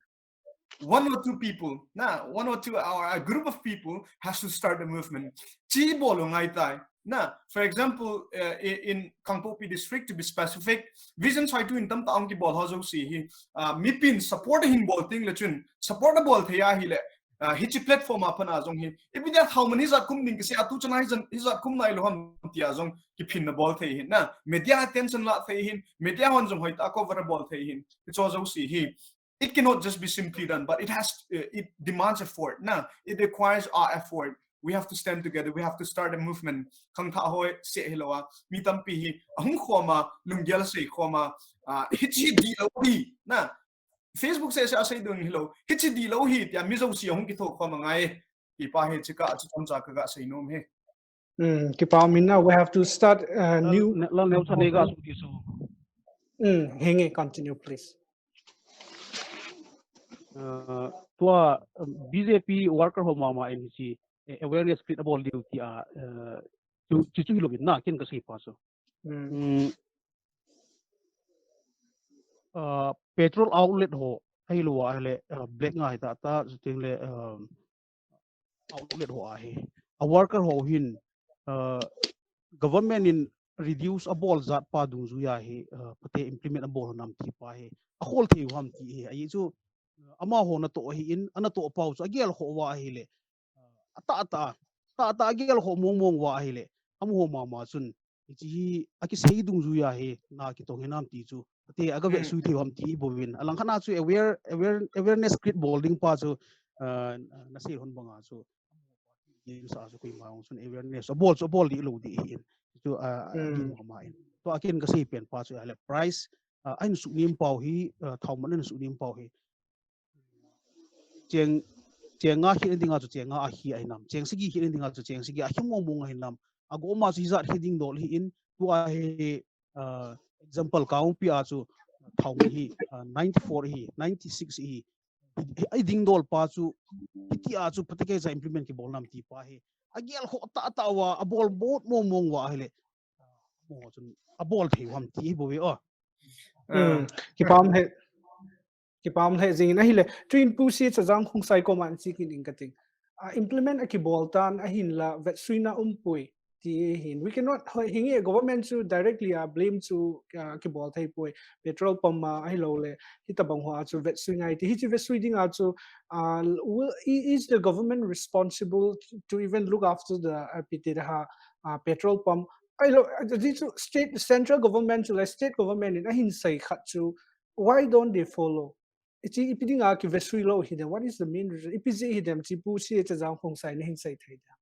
one or two people, na, one or two, or a group of people has to start a movement. Chi bol u ngai tai. Na, for example, uh, i-, in Kangpokpi district, to be specific, Vision Saitu in tamtah ahung kibol ho jouse hi, uh, mipin support hin bol teng le chun, support a bol thei ahi le, uh, hichi platform a pat a jong hi, ipi dia thao man hijat kum ding kisei a tu chan a hijat, hijat kum nai lou ham tia jong kiphin na bol thei hin, na, media attention la thei hin, media hon jong hoitah a cover a bol thei hin, hicho jouse hi, it cannot just be simply done, but it has, uh, it demands effort, na. It requires our effort. We have to stand together. We have to start a movement. Khangthah ho seh hilou a, mi tampi hi ahung khom a, lunggel sei khom a, ah, hichi dihlou hi, na. Facebook seh seh a sei ding hilou, hichi dihlou hi tia mi jouse ahung kitho khom a ngai. Kipa hi, chika chu chomcha ka ga sei nom e. Hmm, kipa min na, we have to start, uh, new. Lal, Lal Neo Chan, nei ga su ti su. Hmm, henge, continue, please. Uh, tua, um, B J P worker ho mama in hichi, eh, awareness create a bol diu tia, uh, chu, chu, chu hilou in na, ken ka sei pa chu. Hmm. Hmm. Uh, petrol outlet ho, ahilou a le, uh, black ngai tah tah, chuteng le, um, outlet ho ahi. A worker ho hin, uh, government in reduce a bol jat pa dungjuia hi, uh, pate implement a bol nam ti pa hi. A khol thei u ham ti hi. Ahi chu, uh, amaho na toh ahi in, ana toh pau chu a gel kho uva ahi le. Uh, a tah tah, tah tah a gel kho mong mong uva ahi le. Amaho mama chun, hichi hi a kisei dungjuia hi na kitong hinam ti chu. Ate a ga vetsui thei u ham ti bouvin. Alang khat na chu aware, aware, awareness create bol ding pa chu, uh, na sei hon banga chu. Kin sa chu koima hung chun awareness a bol chu a bol dihlou di hin. Chu, uh, kin mama in. Tua ken ka sei pen pa chu a le price, uh, a in suhnem pau hi, uh, thao man a in suhnem pau hi. Cheng, cheng nga hi dinga chu cheng nga a hi ahi nam. Cheng sagi hi dinga chu cheng sagi a hi mong mong ahi nam. A goma chu hijat hi ding dol hi in, tua hi, uh, example ka hung pi a chu thao man hi, uh, ninety-four hi, ninety-six hi. Hi, hi ding dol pa chu, hiti a chu pate kei cha implement kibol nam ti pa hi. A gel kho tah tah uva, a bol bot mong mong uva ahi le. Mo chun a bol thei u ham ti hi bou ve o. Hmm, kipah um e. Kipah um e jing in ahile. Tuin Pu C. Chajang Khongsai koma in chi kit ing kating. A implement a kibol tan ahinla vetsuina umpoi. ti hin. We cannot, hi nge government chu directly a blame chu, ah, kibol thei poi. Petrol pump a ahilou le, hitabang hoa chu vetsui ngai ti. Hichu vetsui dinga chu, ah, will, i- is the government responsible to even look after the, ah, ipi ti da ha, ah, petrol pump? Ahilou, ah, di chu state, central government chu le state government in ahin sei khat chu, why don't they follow? Ichi ipi dinga kivetsui lou hi dem? What is the main reason? Ipi jeh hi dem chi Pu C H Chajang Khongsai na hin sei thei dem?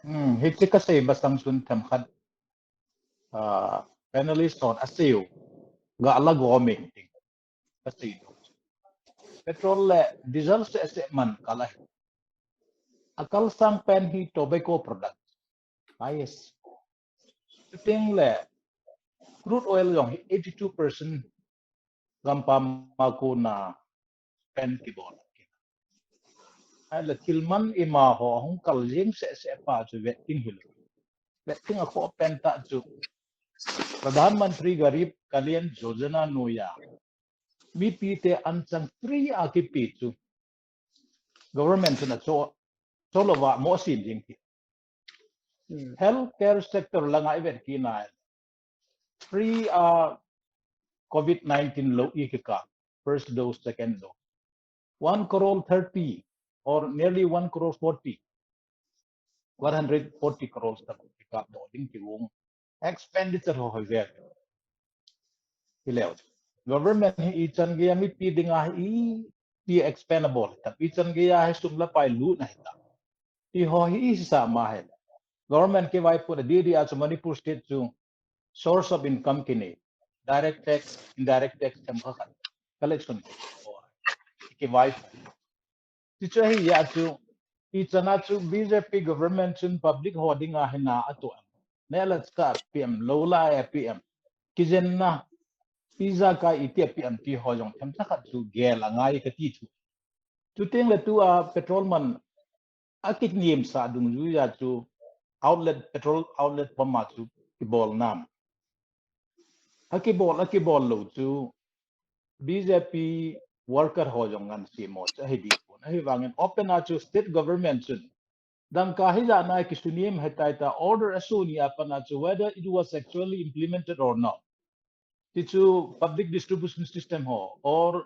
Hmm, hichi kasei masang chun themkhat, ah, panelist hon aseiu ga la go meng ting. Kasei do. Petrol le diesel seh seh man kal ahi. Akal sang pen hi tobacco product. Ah, yes. Chuteng le crude oil jong hi eighty-two percent gampam a kona spend kibol. Ahile thil man ima ho ahung kal jeng seh seh pa chu vet ding hilou. Vet ding akhoh pen tah chu Pradhan Mantri Garib Kalyan Yojana noiya mipite anchang free a kipe chu government chun acho, cho louva mo sin ding ti. Hmm. Healthcare sector langa i vet kit na free a covid nineteen lou i kikap, first dose, second dose, one crore thirty or nearly one crore forty, one hundred forty crores tah kikap doh ding ti ung. Expenditure ho hoi ve. Hileu. Government hi ichan geiya mipi dinga hi ipi expend abol tam, ichan geiya hi sum le pai lutna hitam ti ho hi isisa ma hi. Government kivaipohna didi a chu Manipur state chu source of income kinei. Direct tax, indirect tax themkhat khat collection kivai. Ti chu ahi a chu, ichan a chu B J P government chun public ho dinga hina atoh em, neh le chah ape em, lou lai ape em, kijenna, ijakai iti ape em ti ho jong themcha khat chu gel angai kati thu. Chuteng le tua petrol man akinemsah dungjuiya chu outlet, petrol outlet pump a chu kibol nam. Akibol, akibol lou chu B J P worker ho jong ngan semo chu ahi dipon. Ahivangin open a chu state government chun dangka hijat na kisunem hitai ta, order asoh ni apat a chu whether it was actually implemented or not, ti chu public distribution system ho or,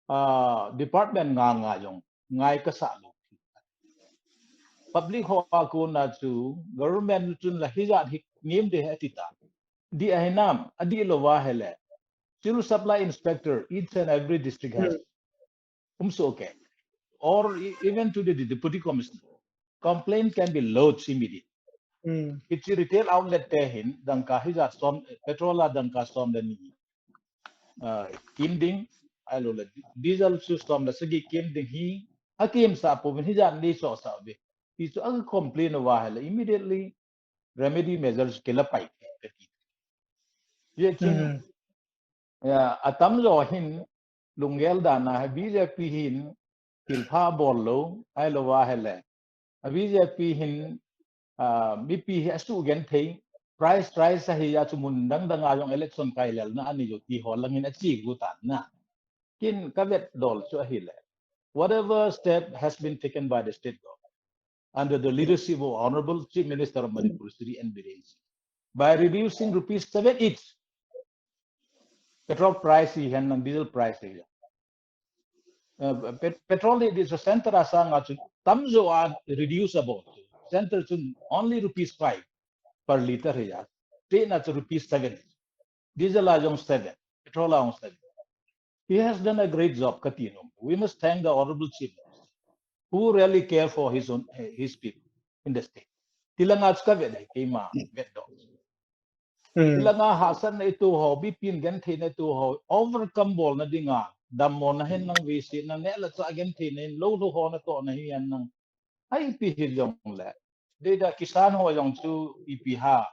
ah, department nga nga jong ngai kasah lou. Public ho a kona chu government chun la hijat hi nem de ati ta. Dih ahi nam, adih louva ahile civil supply inspector, each and every district has, Hmm. um, so okay. Or e- even to the, the deputy commissioner, complaint can be lodged immediately. Hmm. Hichi retail outlet te hin dangka hijat som, petrol a dangka som le ni, ah, kim ding, ahilou le diesel chu som le sagi kim ding hi akimsah pouvin hijat nei sohsah uve ti chu a complain uva ahile immediately remedy measures kila pai kati. Ye chun, Hmm. ya, atamjo hin lunggel dan a hi B J P hin thilpha bol lou, ahilouva ahile a B J P hin, ah, mipi hi asugenthei, price rise ahi a chu mun dang dang a jong election kai lelna anei jou ti ho langin achi gu tan na. Kin kavet dol chu ahile, whatever step has been taken by the state government under the leadership of Honorable Chief Minister of Manipur, Shri N. Biren Singh, by reducing rupees seven each petrol price hi hen lang diesel price hi. Uh, pet- petrol hi di chu center a sanga chu tamjo a reduce abol chu. Center chun only rupees five per liter hi a. State na chu rupees seven. Diesel a jong seven. Petrol a jong seven. He has done a great job, kati nom. We must thank the Honorable Chief Minister, who really care for his own, his people in the state. Tilanga chu kavet dai, keima vet dol. Hmm. Tilanga hahsatna ito ho, B P in gentheina ito ho, overcome bolna dinga, dammo na hin nang V C na neh le chah gentheina in lou lou ho natohna hi an nang. Ai pi hi jong le. Dei da kisan ho jong chu ipi ha.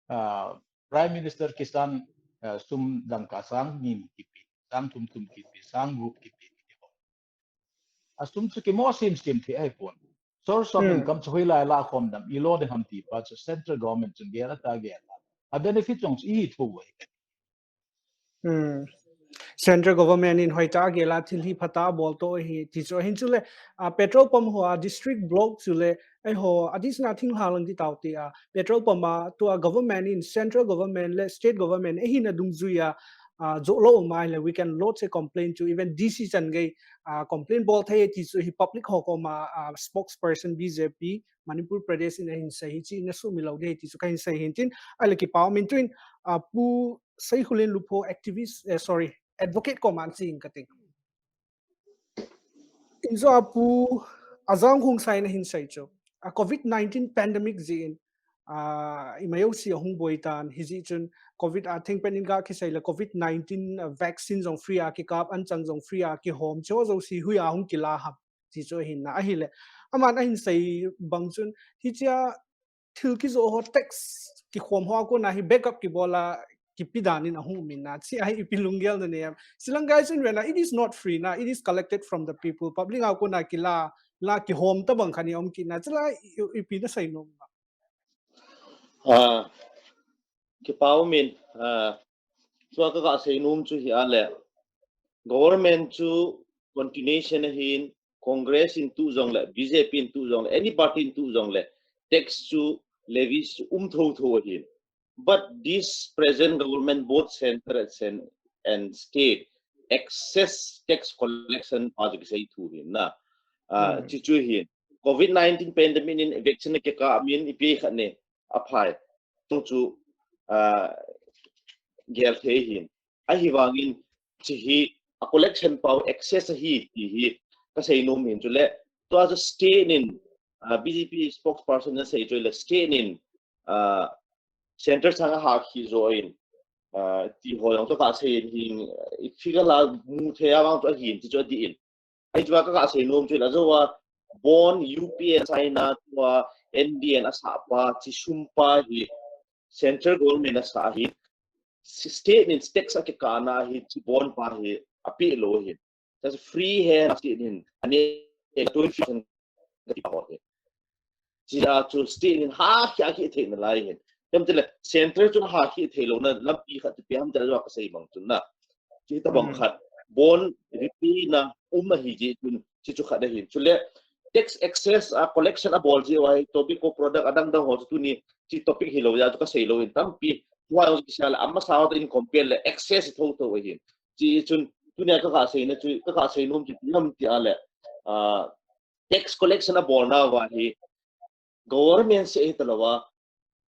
Ah, Prime Minister Kisan, ah, sum dangka sang ni kipe, sang thum thum kipe, sang gup kipe, kipe ho. Asum chu kimo sim sim thei ahipon. Source of Hmm. income chu hoilai lah a khom dam, ilo ding ham ti pa chu central government chun gel ata gel a. A benefit jong chu ihi thou uve. Hmm. Central government in hoitah a gel a thil hi phatah a bol to ahi ti chu ahin, chule, ah, petrol pump ho a district block chule, eiho adisna thinglhang lang ti tau ti a, petrol pump a tua government in, central government le state government eihina dungjuia, ah, joh lou um a ahile, we can lodge a complaint chu even D C chan gei, ah, complaint bol thei ti chu hi public ho koma, ah, spokesperson B J P Manipur Pradesh in ahin sei hi, chi in asumil lou ding ti chu kahin sei hin tin, ahile kipa um in tuin, ah, Pu Seikhulin Lupho activist, eh, sorry, advocate koma an chi in kati. Injo a Pu Ajang Khongsai in ahin sei chu, a COVID nineteen pandemic jeh in, ah, ima jouse ahung boi tan, hijeh chun COVID a thingpen in ga kisei le COVID nineteen, ah, vaccine jong free a kikap, anchang jong free a kihom, chuho jouse hui a hung kila ham ti chu ahin na ahile. Aman ahin sei bang chun, hichea thil kijoh ho, tax kikhom ho a kona hi backup kibol a kipe dan in ahung um in na, chi ahi, ipi lunggel na nei em? Chilang guys in vena, it is not free na, it is collected from the people. Public a kona kila, la kihom tabang khat in um kit na, chule i, ipi na sei nom na? Ah, kipa um in, ah, tua ka, ka sei nom chu hi ahile, government chu continuation ahin, Congress in tuh jongle, B J P in tuh jongle, any party in tuh jongle, tax chu, levies chu um thotho ahin. But this present government, both center and cen-, and state, excess tax collection pa chu kisei thu hin na. Ah, Hmm. Chi chu hin, COVID nineteen pandemic in vaccine kikap min ipi khat ne, aphai. Tung chu, ah, gel thei hin. Ahivangin, chi hi, a collection pau excess ahi, ti hi, ka sei nom hin chule. Tua chu state in, ah, B J P spokesperson in asei chu le, state in, ah, center sanga hakhi jo in, ah, ti ho jong chu ka sei in hin, i figure la mu thei a vang chu ahin, ti chu adih in. Ahi tua ka, ka sei nom chu la jo a, bond U P A sign a tua N D N asah pa, chi sum pa hi, central government asah hi, state in tax a kikah na hi, chi bond pa hi, ape lou hi. That's free hand state in, ani, twenty percent ka ti pa ho hi. Chi a chu state in hakhi, hakhi thei nalai hin. Tam tile, center chu hakhi thei lou na, lampi khat chu ipi ham tile, ka sei bang chu na. Chi tabang Hmm. khat, bond repay na um ahi jeh chun, chi chu khat ahin. Chule, tax excess a collection abol jeh uva hi, tobacco product adang dang ho chu tuni, chi topic hilou jeh a chu ka sei lou in tampi. Tua jong kisei le, amasa ho toh in compare le, excess thotho ahin. Chi chun, tunia ka, ka sei na chu, ka, ka sei nom chu, ipi ham ti ahile, ah, tax collection abol nauva hi, government seh hi talou a,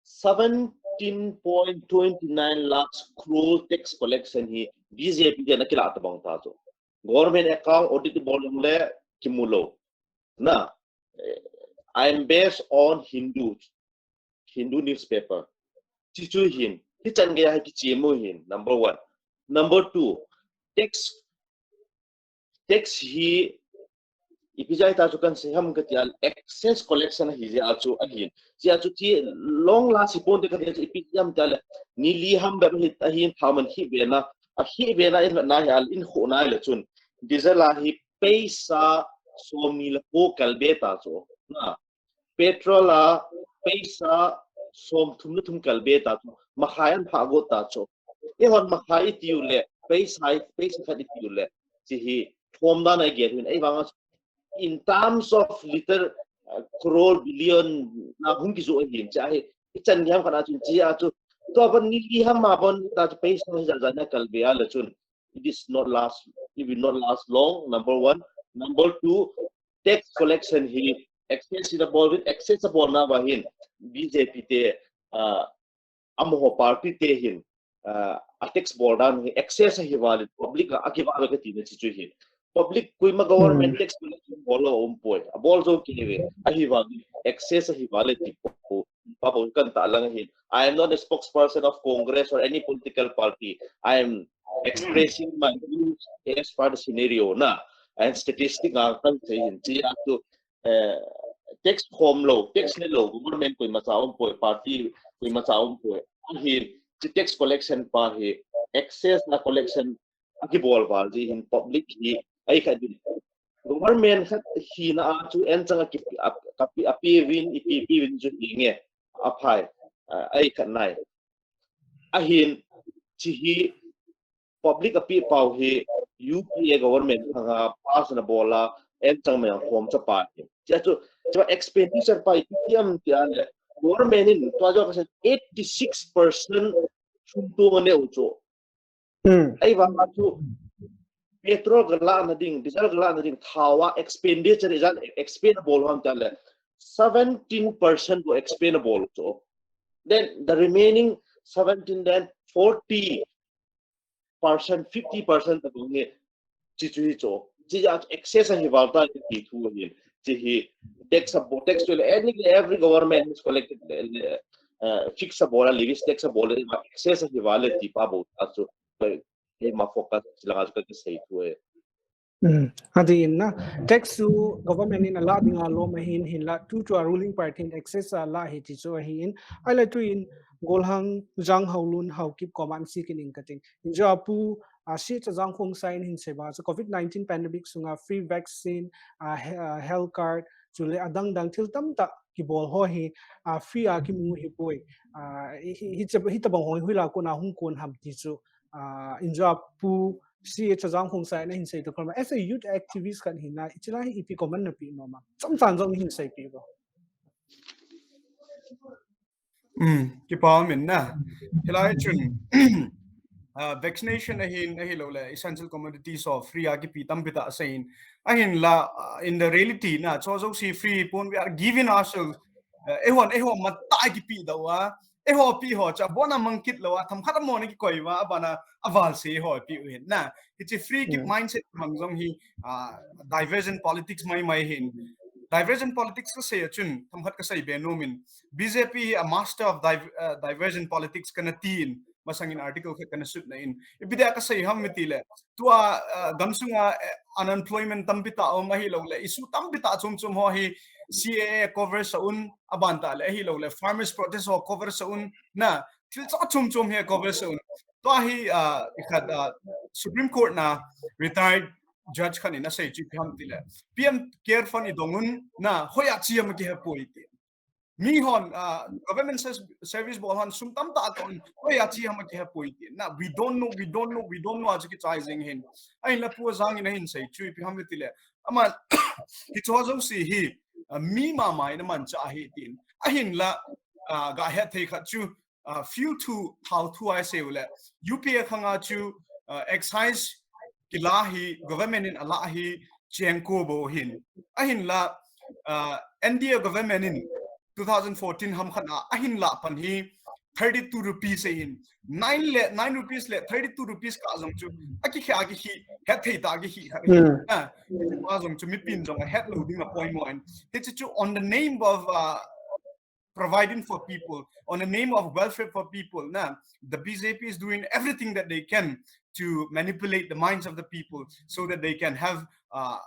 seventeen point twenty nine lakhs crore tax collection hi B J P te na kila tabang ta chu. Government account audit bol jongle kimu lou. Na, eh, I am based on Hindu, Hindu newspaper. Chi chu hin, hichan gei a hi kichemu hin, number one. Number two, tax, tax hi, ipi jeh a ta chu kan sei ham ka ti a, excess collection ahi jeh a chu ahin. Jeh a chu chi long last hi pon te ka ti a chu ipi jeh ham ti a le, ni li ham bep hi ahin, tha man hi ve na, ahi ve na in na hi al in kho na le chun. Diesel a hi paisa som ni le ko kal be ta chu. Na, petrol a paisa som thum le thum kal be ta chu, makhai an pha got ta chu. Eihon makhai i tiu le, paisa, paisa khat i tiu le, chi hi, thom dan a i gel hin, ahivang a, in terms of liter, uh, crore, billion, na hung kijoh ahin, chi ahi, ichan gei ham khat a chun, chi a chu, tua ban ni li ham ma ban, ta chu paisa hi jat jat na kal be a le chun, it is not last, it will not last long, number one. Number two, tax collection hi excess in a bol with excess a bol na va hin B J P te, ah, amaho party te hin, ah, a tax bol dan hi excess ahi va le public a, a kiva le ka ti na chi chu hin. Public koima government Hmm. tax collection bol lou um poi. A bol jo kei ve. Ahi va excess ahi va le ti po. Pa po kan ta lang hin. I am not a spokesperson of Congress or any political party. I am expressing my views as per the scenario na. And statistic a kan sei hin chi a chu, eh, tax khom lou, tax ne lou, government koima cha um poi, party koima cha um poi. Ahin, chi tax collection pa hi, excess na collection a kibol val jeh hin public hi, ahi khat din. Government khat hina a chu anchang a ki, a, a, a pe vin, ipi pe vin chu hi nge, aphai, ah, ahi khat nai. Ahin, chi hi, public a pi pau hi U P A government khanga pass na bola en chang mai ang khom cha pa hi. Chia chu, chia expenditure pa hi tiam tia le government in tua jo ka sen eighty six percent sum tu ne u chu. Hmm. Ei vang chu petrol ka la na ding, diesel ka la na ding, thawa expenditure is an expendable ham ta le seventeen percent to expendable chu. Then the remaining seventeen, then forty percent, fifty percent ta bang nge chi chu hi chu. Chi ja excess a hi val ta ti thu hin. Chi hi tax a bo, tax to le any, every government is collected le, le, uh, fix a bola, levis tax a bola, excess a hi val le ti pa bo ta chu. Ei ma focus chi la ka ka sei thu e. Hmm. Adi in na, tax chu government in a la ding a lom a hin, hin la tu chu a ruling party in excess a la hi ti chu a hin. Ai la tu in Golhang Jang Haolun Haokip koma an si kin in ka ting. In jo a pu, a si cha Jang Khong Sai in hin sei ba chu covid nineteen pandemic sunga free vaccine, a he-, a health card, chu le a dang dang thil tam ta ki bol ho hi, a free a ki mu hi poi. A hi, hi, hi cha, hi ta bang ho hi la ko na hung kon ham ti chu. A, in jo a pu si cha Jang Khong Sai na hin sei to kol ma. As a youth activist kan hin na, i chi la hi ipi comment na pi nom a. Chom chan jong hin sei pi bo. Um, kipa min na. Hilai chun, uh, vaccination ahin, ahi lo le, essential commodities of free a kipi tam pi ta sein. Ahin la, uh, in the reality na, cho jo si free pon, we are giving ourselves, uh, ehon, ehon mat ta kipi da wa. Eiho pi ho cha bona mangkit lo a, tham khat mo na ki koi va, abana aval se ho pi u hin na. Hi chi free kip mindset mang jong hi, uh, diversion politics mai mai hin. Diversion politics ka sei a chun, tham khat ka sei be no min. B J P hi a master of div-, uh, diversion politics kana tin, masang in article khat kana sut na in. Ipi dia ka sei ham mi ti le. Tua, uh, gamsunga, uh, unemployment tam pi ta om ahi lo le. Issue tam pi ta chum chum ho hi C A A cover sa un aban ta le. Ahi lo le. Farmers protest ho cover sa un na. Thil cha chum chum hi cover sa un. Tua hi, uh, i khat, uh, Supreme Court na retired judge khan in a sei chu ipi ham ti le. P M Care Fund i dong un na hoya chi am ki ha poi ti. Mi hon, uh, government service bol hon sum tam ta kon hoya chi am ki ha poi ti. Na we don't know, we don't know, we don't know a chu ki chai jing hin. Ahin la pu jang in a hin sei chu ipi ham ti le. Ama hi cho jo si hi, uh, mi ma mai na man cha hi tin. Ahin la, uh, ga het thei khat chu uh, fuel thu, thao thu ai sei u le, U P A khanga chu, uh, excise ki la hi, government in a la hi, cheng ko bo hin. Ahin la, uh, N D A government in two thousand fourteen ham khan a, ahin la pan hi, thirty-two rupees e hin. Nine le, nine rupees le, thirty-two rupees ka jong chu, a ki khe, a ki khi, het thei ta ki khi kha. Hmm. Ah, a jong chu mi pin jong a het lo ding a poi mo in. Hi chu chu on the name of, uh, providing for people, on the name of welfare for people, na, the B J P is doing everything that they can to manipulate the minds of the people so that they can have, uh,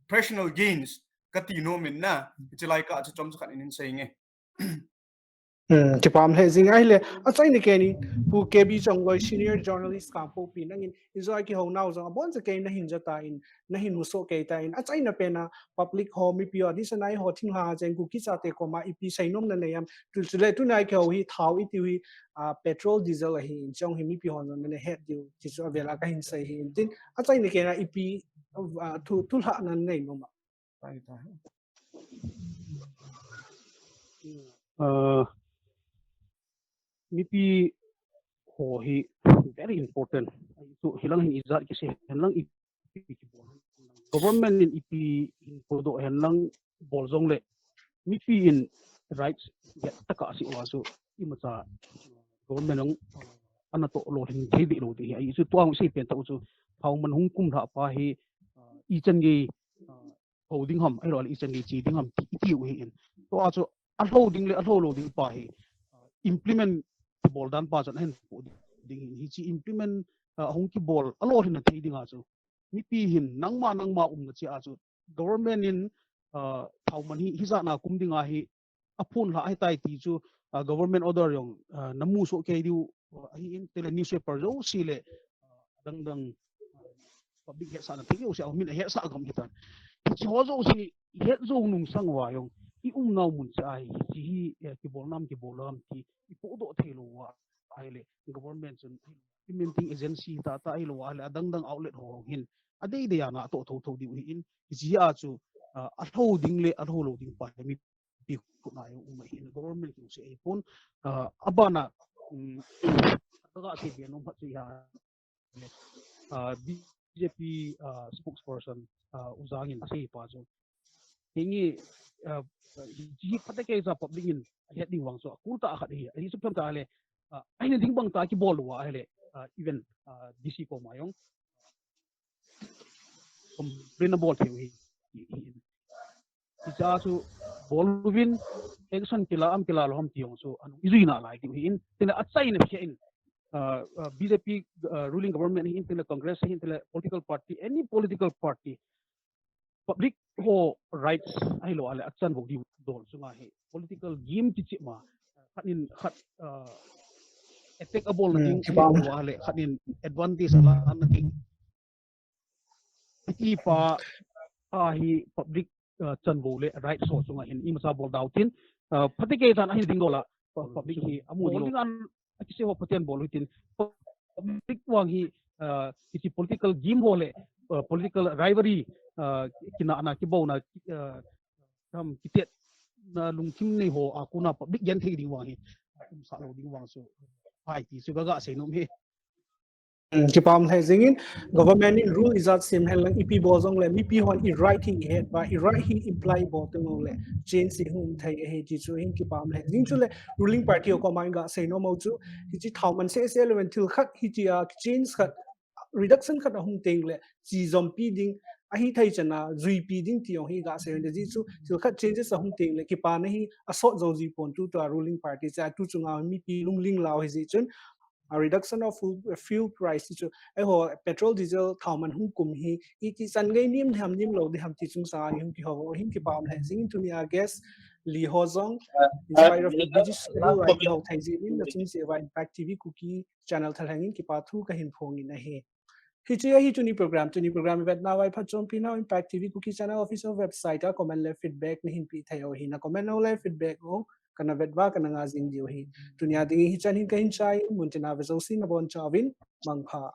personal gains. Ka ti nom in na, chi lai ka chu chom chu khat in sei nge. Hmm, kipam le jing ai le, a chai ni ke ni, Pu K B Chongloi, senior journalist Kangpokpi, nangin, in jo a kihou nau jong, a bon cha ke na hin ja ta in, na hin muso ke ta in, a chai na pe na, public ho, mipi ho, ni sa nai ho, thing ha, jeng ku ki cha te ko ma, ipi sai nom na nei am, tu, tu le, tu nai kihou hi, thao i tiu hi, a, petrol, diesel hi, in chong hi, mipi ho, na ne het diu, ti chu a vela ka hin sai hi, in tin, a chai ni ke na, ipi, a, tu, tu la na nei nom ma. Uh, mipi ho hi very important. So hilang hin ijat kise, hilang ipi kibol. Government in ipi hin podo hilang bol jong le. Mipi in rights ya taka si wa so imacha government ang ana to lo hin thei di lo di. Ai so tuang si pen ta chu thao man hung kum lha pa hi, uh, i chan gei, uh, ho ding ham, ai lo i chan gei chi ding ham ti, ti u hi in. To a chu a lo ding le a lo lo ding pa hi, uh, implement ti bol dan pa chan hen po ding hin hi chi implement, uh, hung kibol a lo hin a thei ding a chu. Mipi hin nangma, nangma um na chi a chu. Government in, uh, thao man hi, hi za na kum ding a hi a phun la hi tai ti chu, uh, government order jong, uh, na mu so ke diu, uh, hi in tele newspaper jo si le, uh, dang dang, uh, public het sa na thei jo si a min het sa gam hi tan. Chi ho jo si het jo nung sang wa jong i um nau mun cha ai chi hi, eh, kibol nam kibol lam ti i podo thei lo wa ai le government chun implementing agency tah tah ahilou ahile adang dang outlet ho hin adei dei a na atoh thotho diu ahin, hiche a chu, ah, alhou ding le alhou lou ding pa hi mipi khut na jong um ahin, government kiuseh ahipon, ah, abana, um, kaga sei be nom khat chu ahile, ah, B J P, ah, spokesperson, ah, U Jang in asei pa chu, hinge, ah, hi phatecha public in ahet ding vang chu akul tah khat ahi, ahi chu phem tah le, ah, ahina ding bang tah kibol uva ahile, ah, even, ah, D C koma jong complain abol thei u ahi, ahi. Hiche a chu bol uvin, action kila am kila lou ham ti jong chu anung ijui nalai diu ahin, tin le achaina khat in, ah, ah, B J P, ah, ruling government ahin, tin le Congress ahin, tin le political party, any political party, public ho rights ahilou ahile achan bou diu dol chunga hi political game kichep ma, khat in khat, ah, attack abol na ding ahilou ahile khat in advantage ala na ding, hiti pa, ah, hi public, ah, chan bou le right so chunga hin imacha bol dau tin, ah, phatecha chan ahin ding dola, pu-, public hi amu ding an akisei ho Pathen bol u hitin, public vang hi, ah, hiche political game ho le, ah, political rivalry, ah, kinahna, kibouna, ah, tham kitetna lungthim nei ho a kona public genthei ding vang hi umsah lou ding vang chu, pai ti chu kaga sei nom e. Hmm, kipa um lheh jingin, government in rule ijat sem hen lang ipi bol jongle, mipi hon i right hi ihet uva, i right hi imply bol teng uleh, change hi hung um thei ahi ti chu hin kipa um lheh jing. Chule, ruling party ho koma in ga sei nom u chu, hiche thao man seh seh leu hen thil khat, hitia change khat, reduction khat ahung teng le, chi jompi ding, ahithei chan a, juipi ding ti jong hi ga sei nom e. Ajeh chu, thil khat changes ahung teng le, kipana hi asot jou ji pon, tutua ruling party chu, atu chunga mipi lungling lou ahi jeh chun, a reduction of fuel, fuel price chu, eiho petrol, diesel, thao man hung kum hi, iti chan gei nem ding ham, nem lou ding ham ti chungchang a hung kihou u hin kipa um lheh jing. Tunia guest li ho jong, in spite of the busy schedule, a kihou thei jeh in, nachung cheh uva Impact T V Kuki channel thalheng in kipa thu kahin phong in ahi. Hiche ahi tuni program, tuni program ivetnauva iphatchompi nau Impact T V Kuki channel official website a comment le feedback nahin pe thei u ahi, na comment u le feedback u kana vet uva kana nga jing diu ahi. Tunia dingin hichan hin kahin chai in, muntina ve jouse nabonchauvin, mangpha.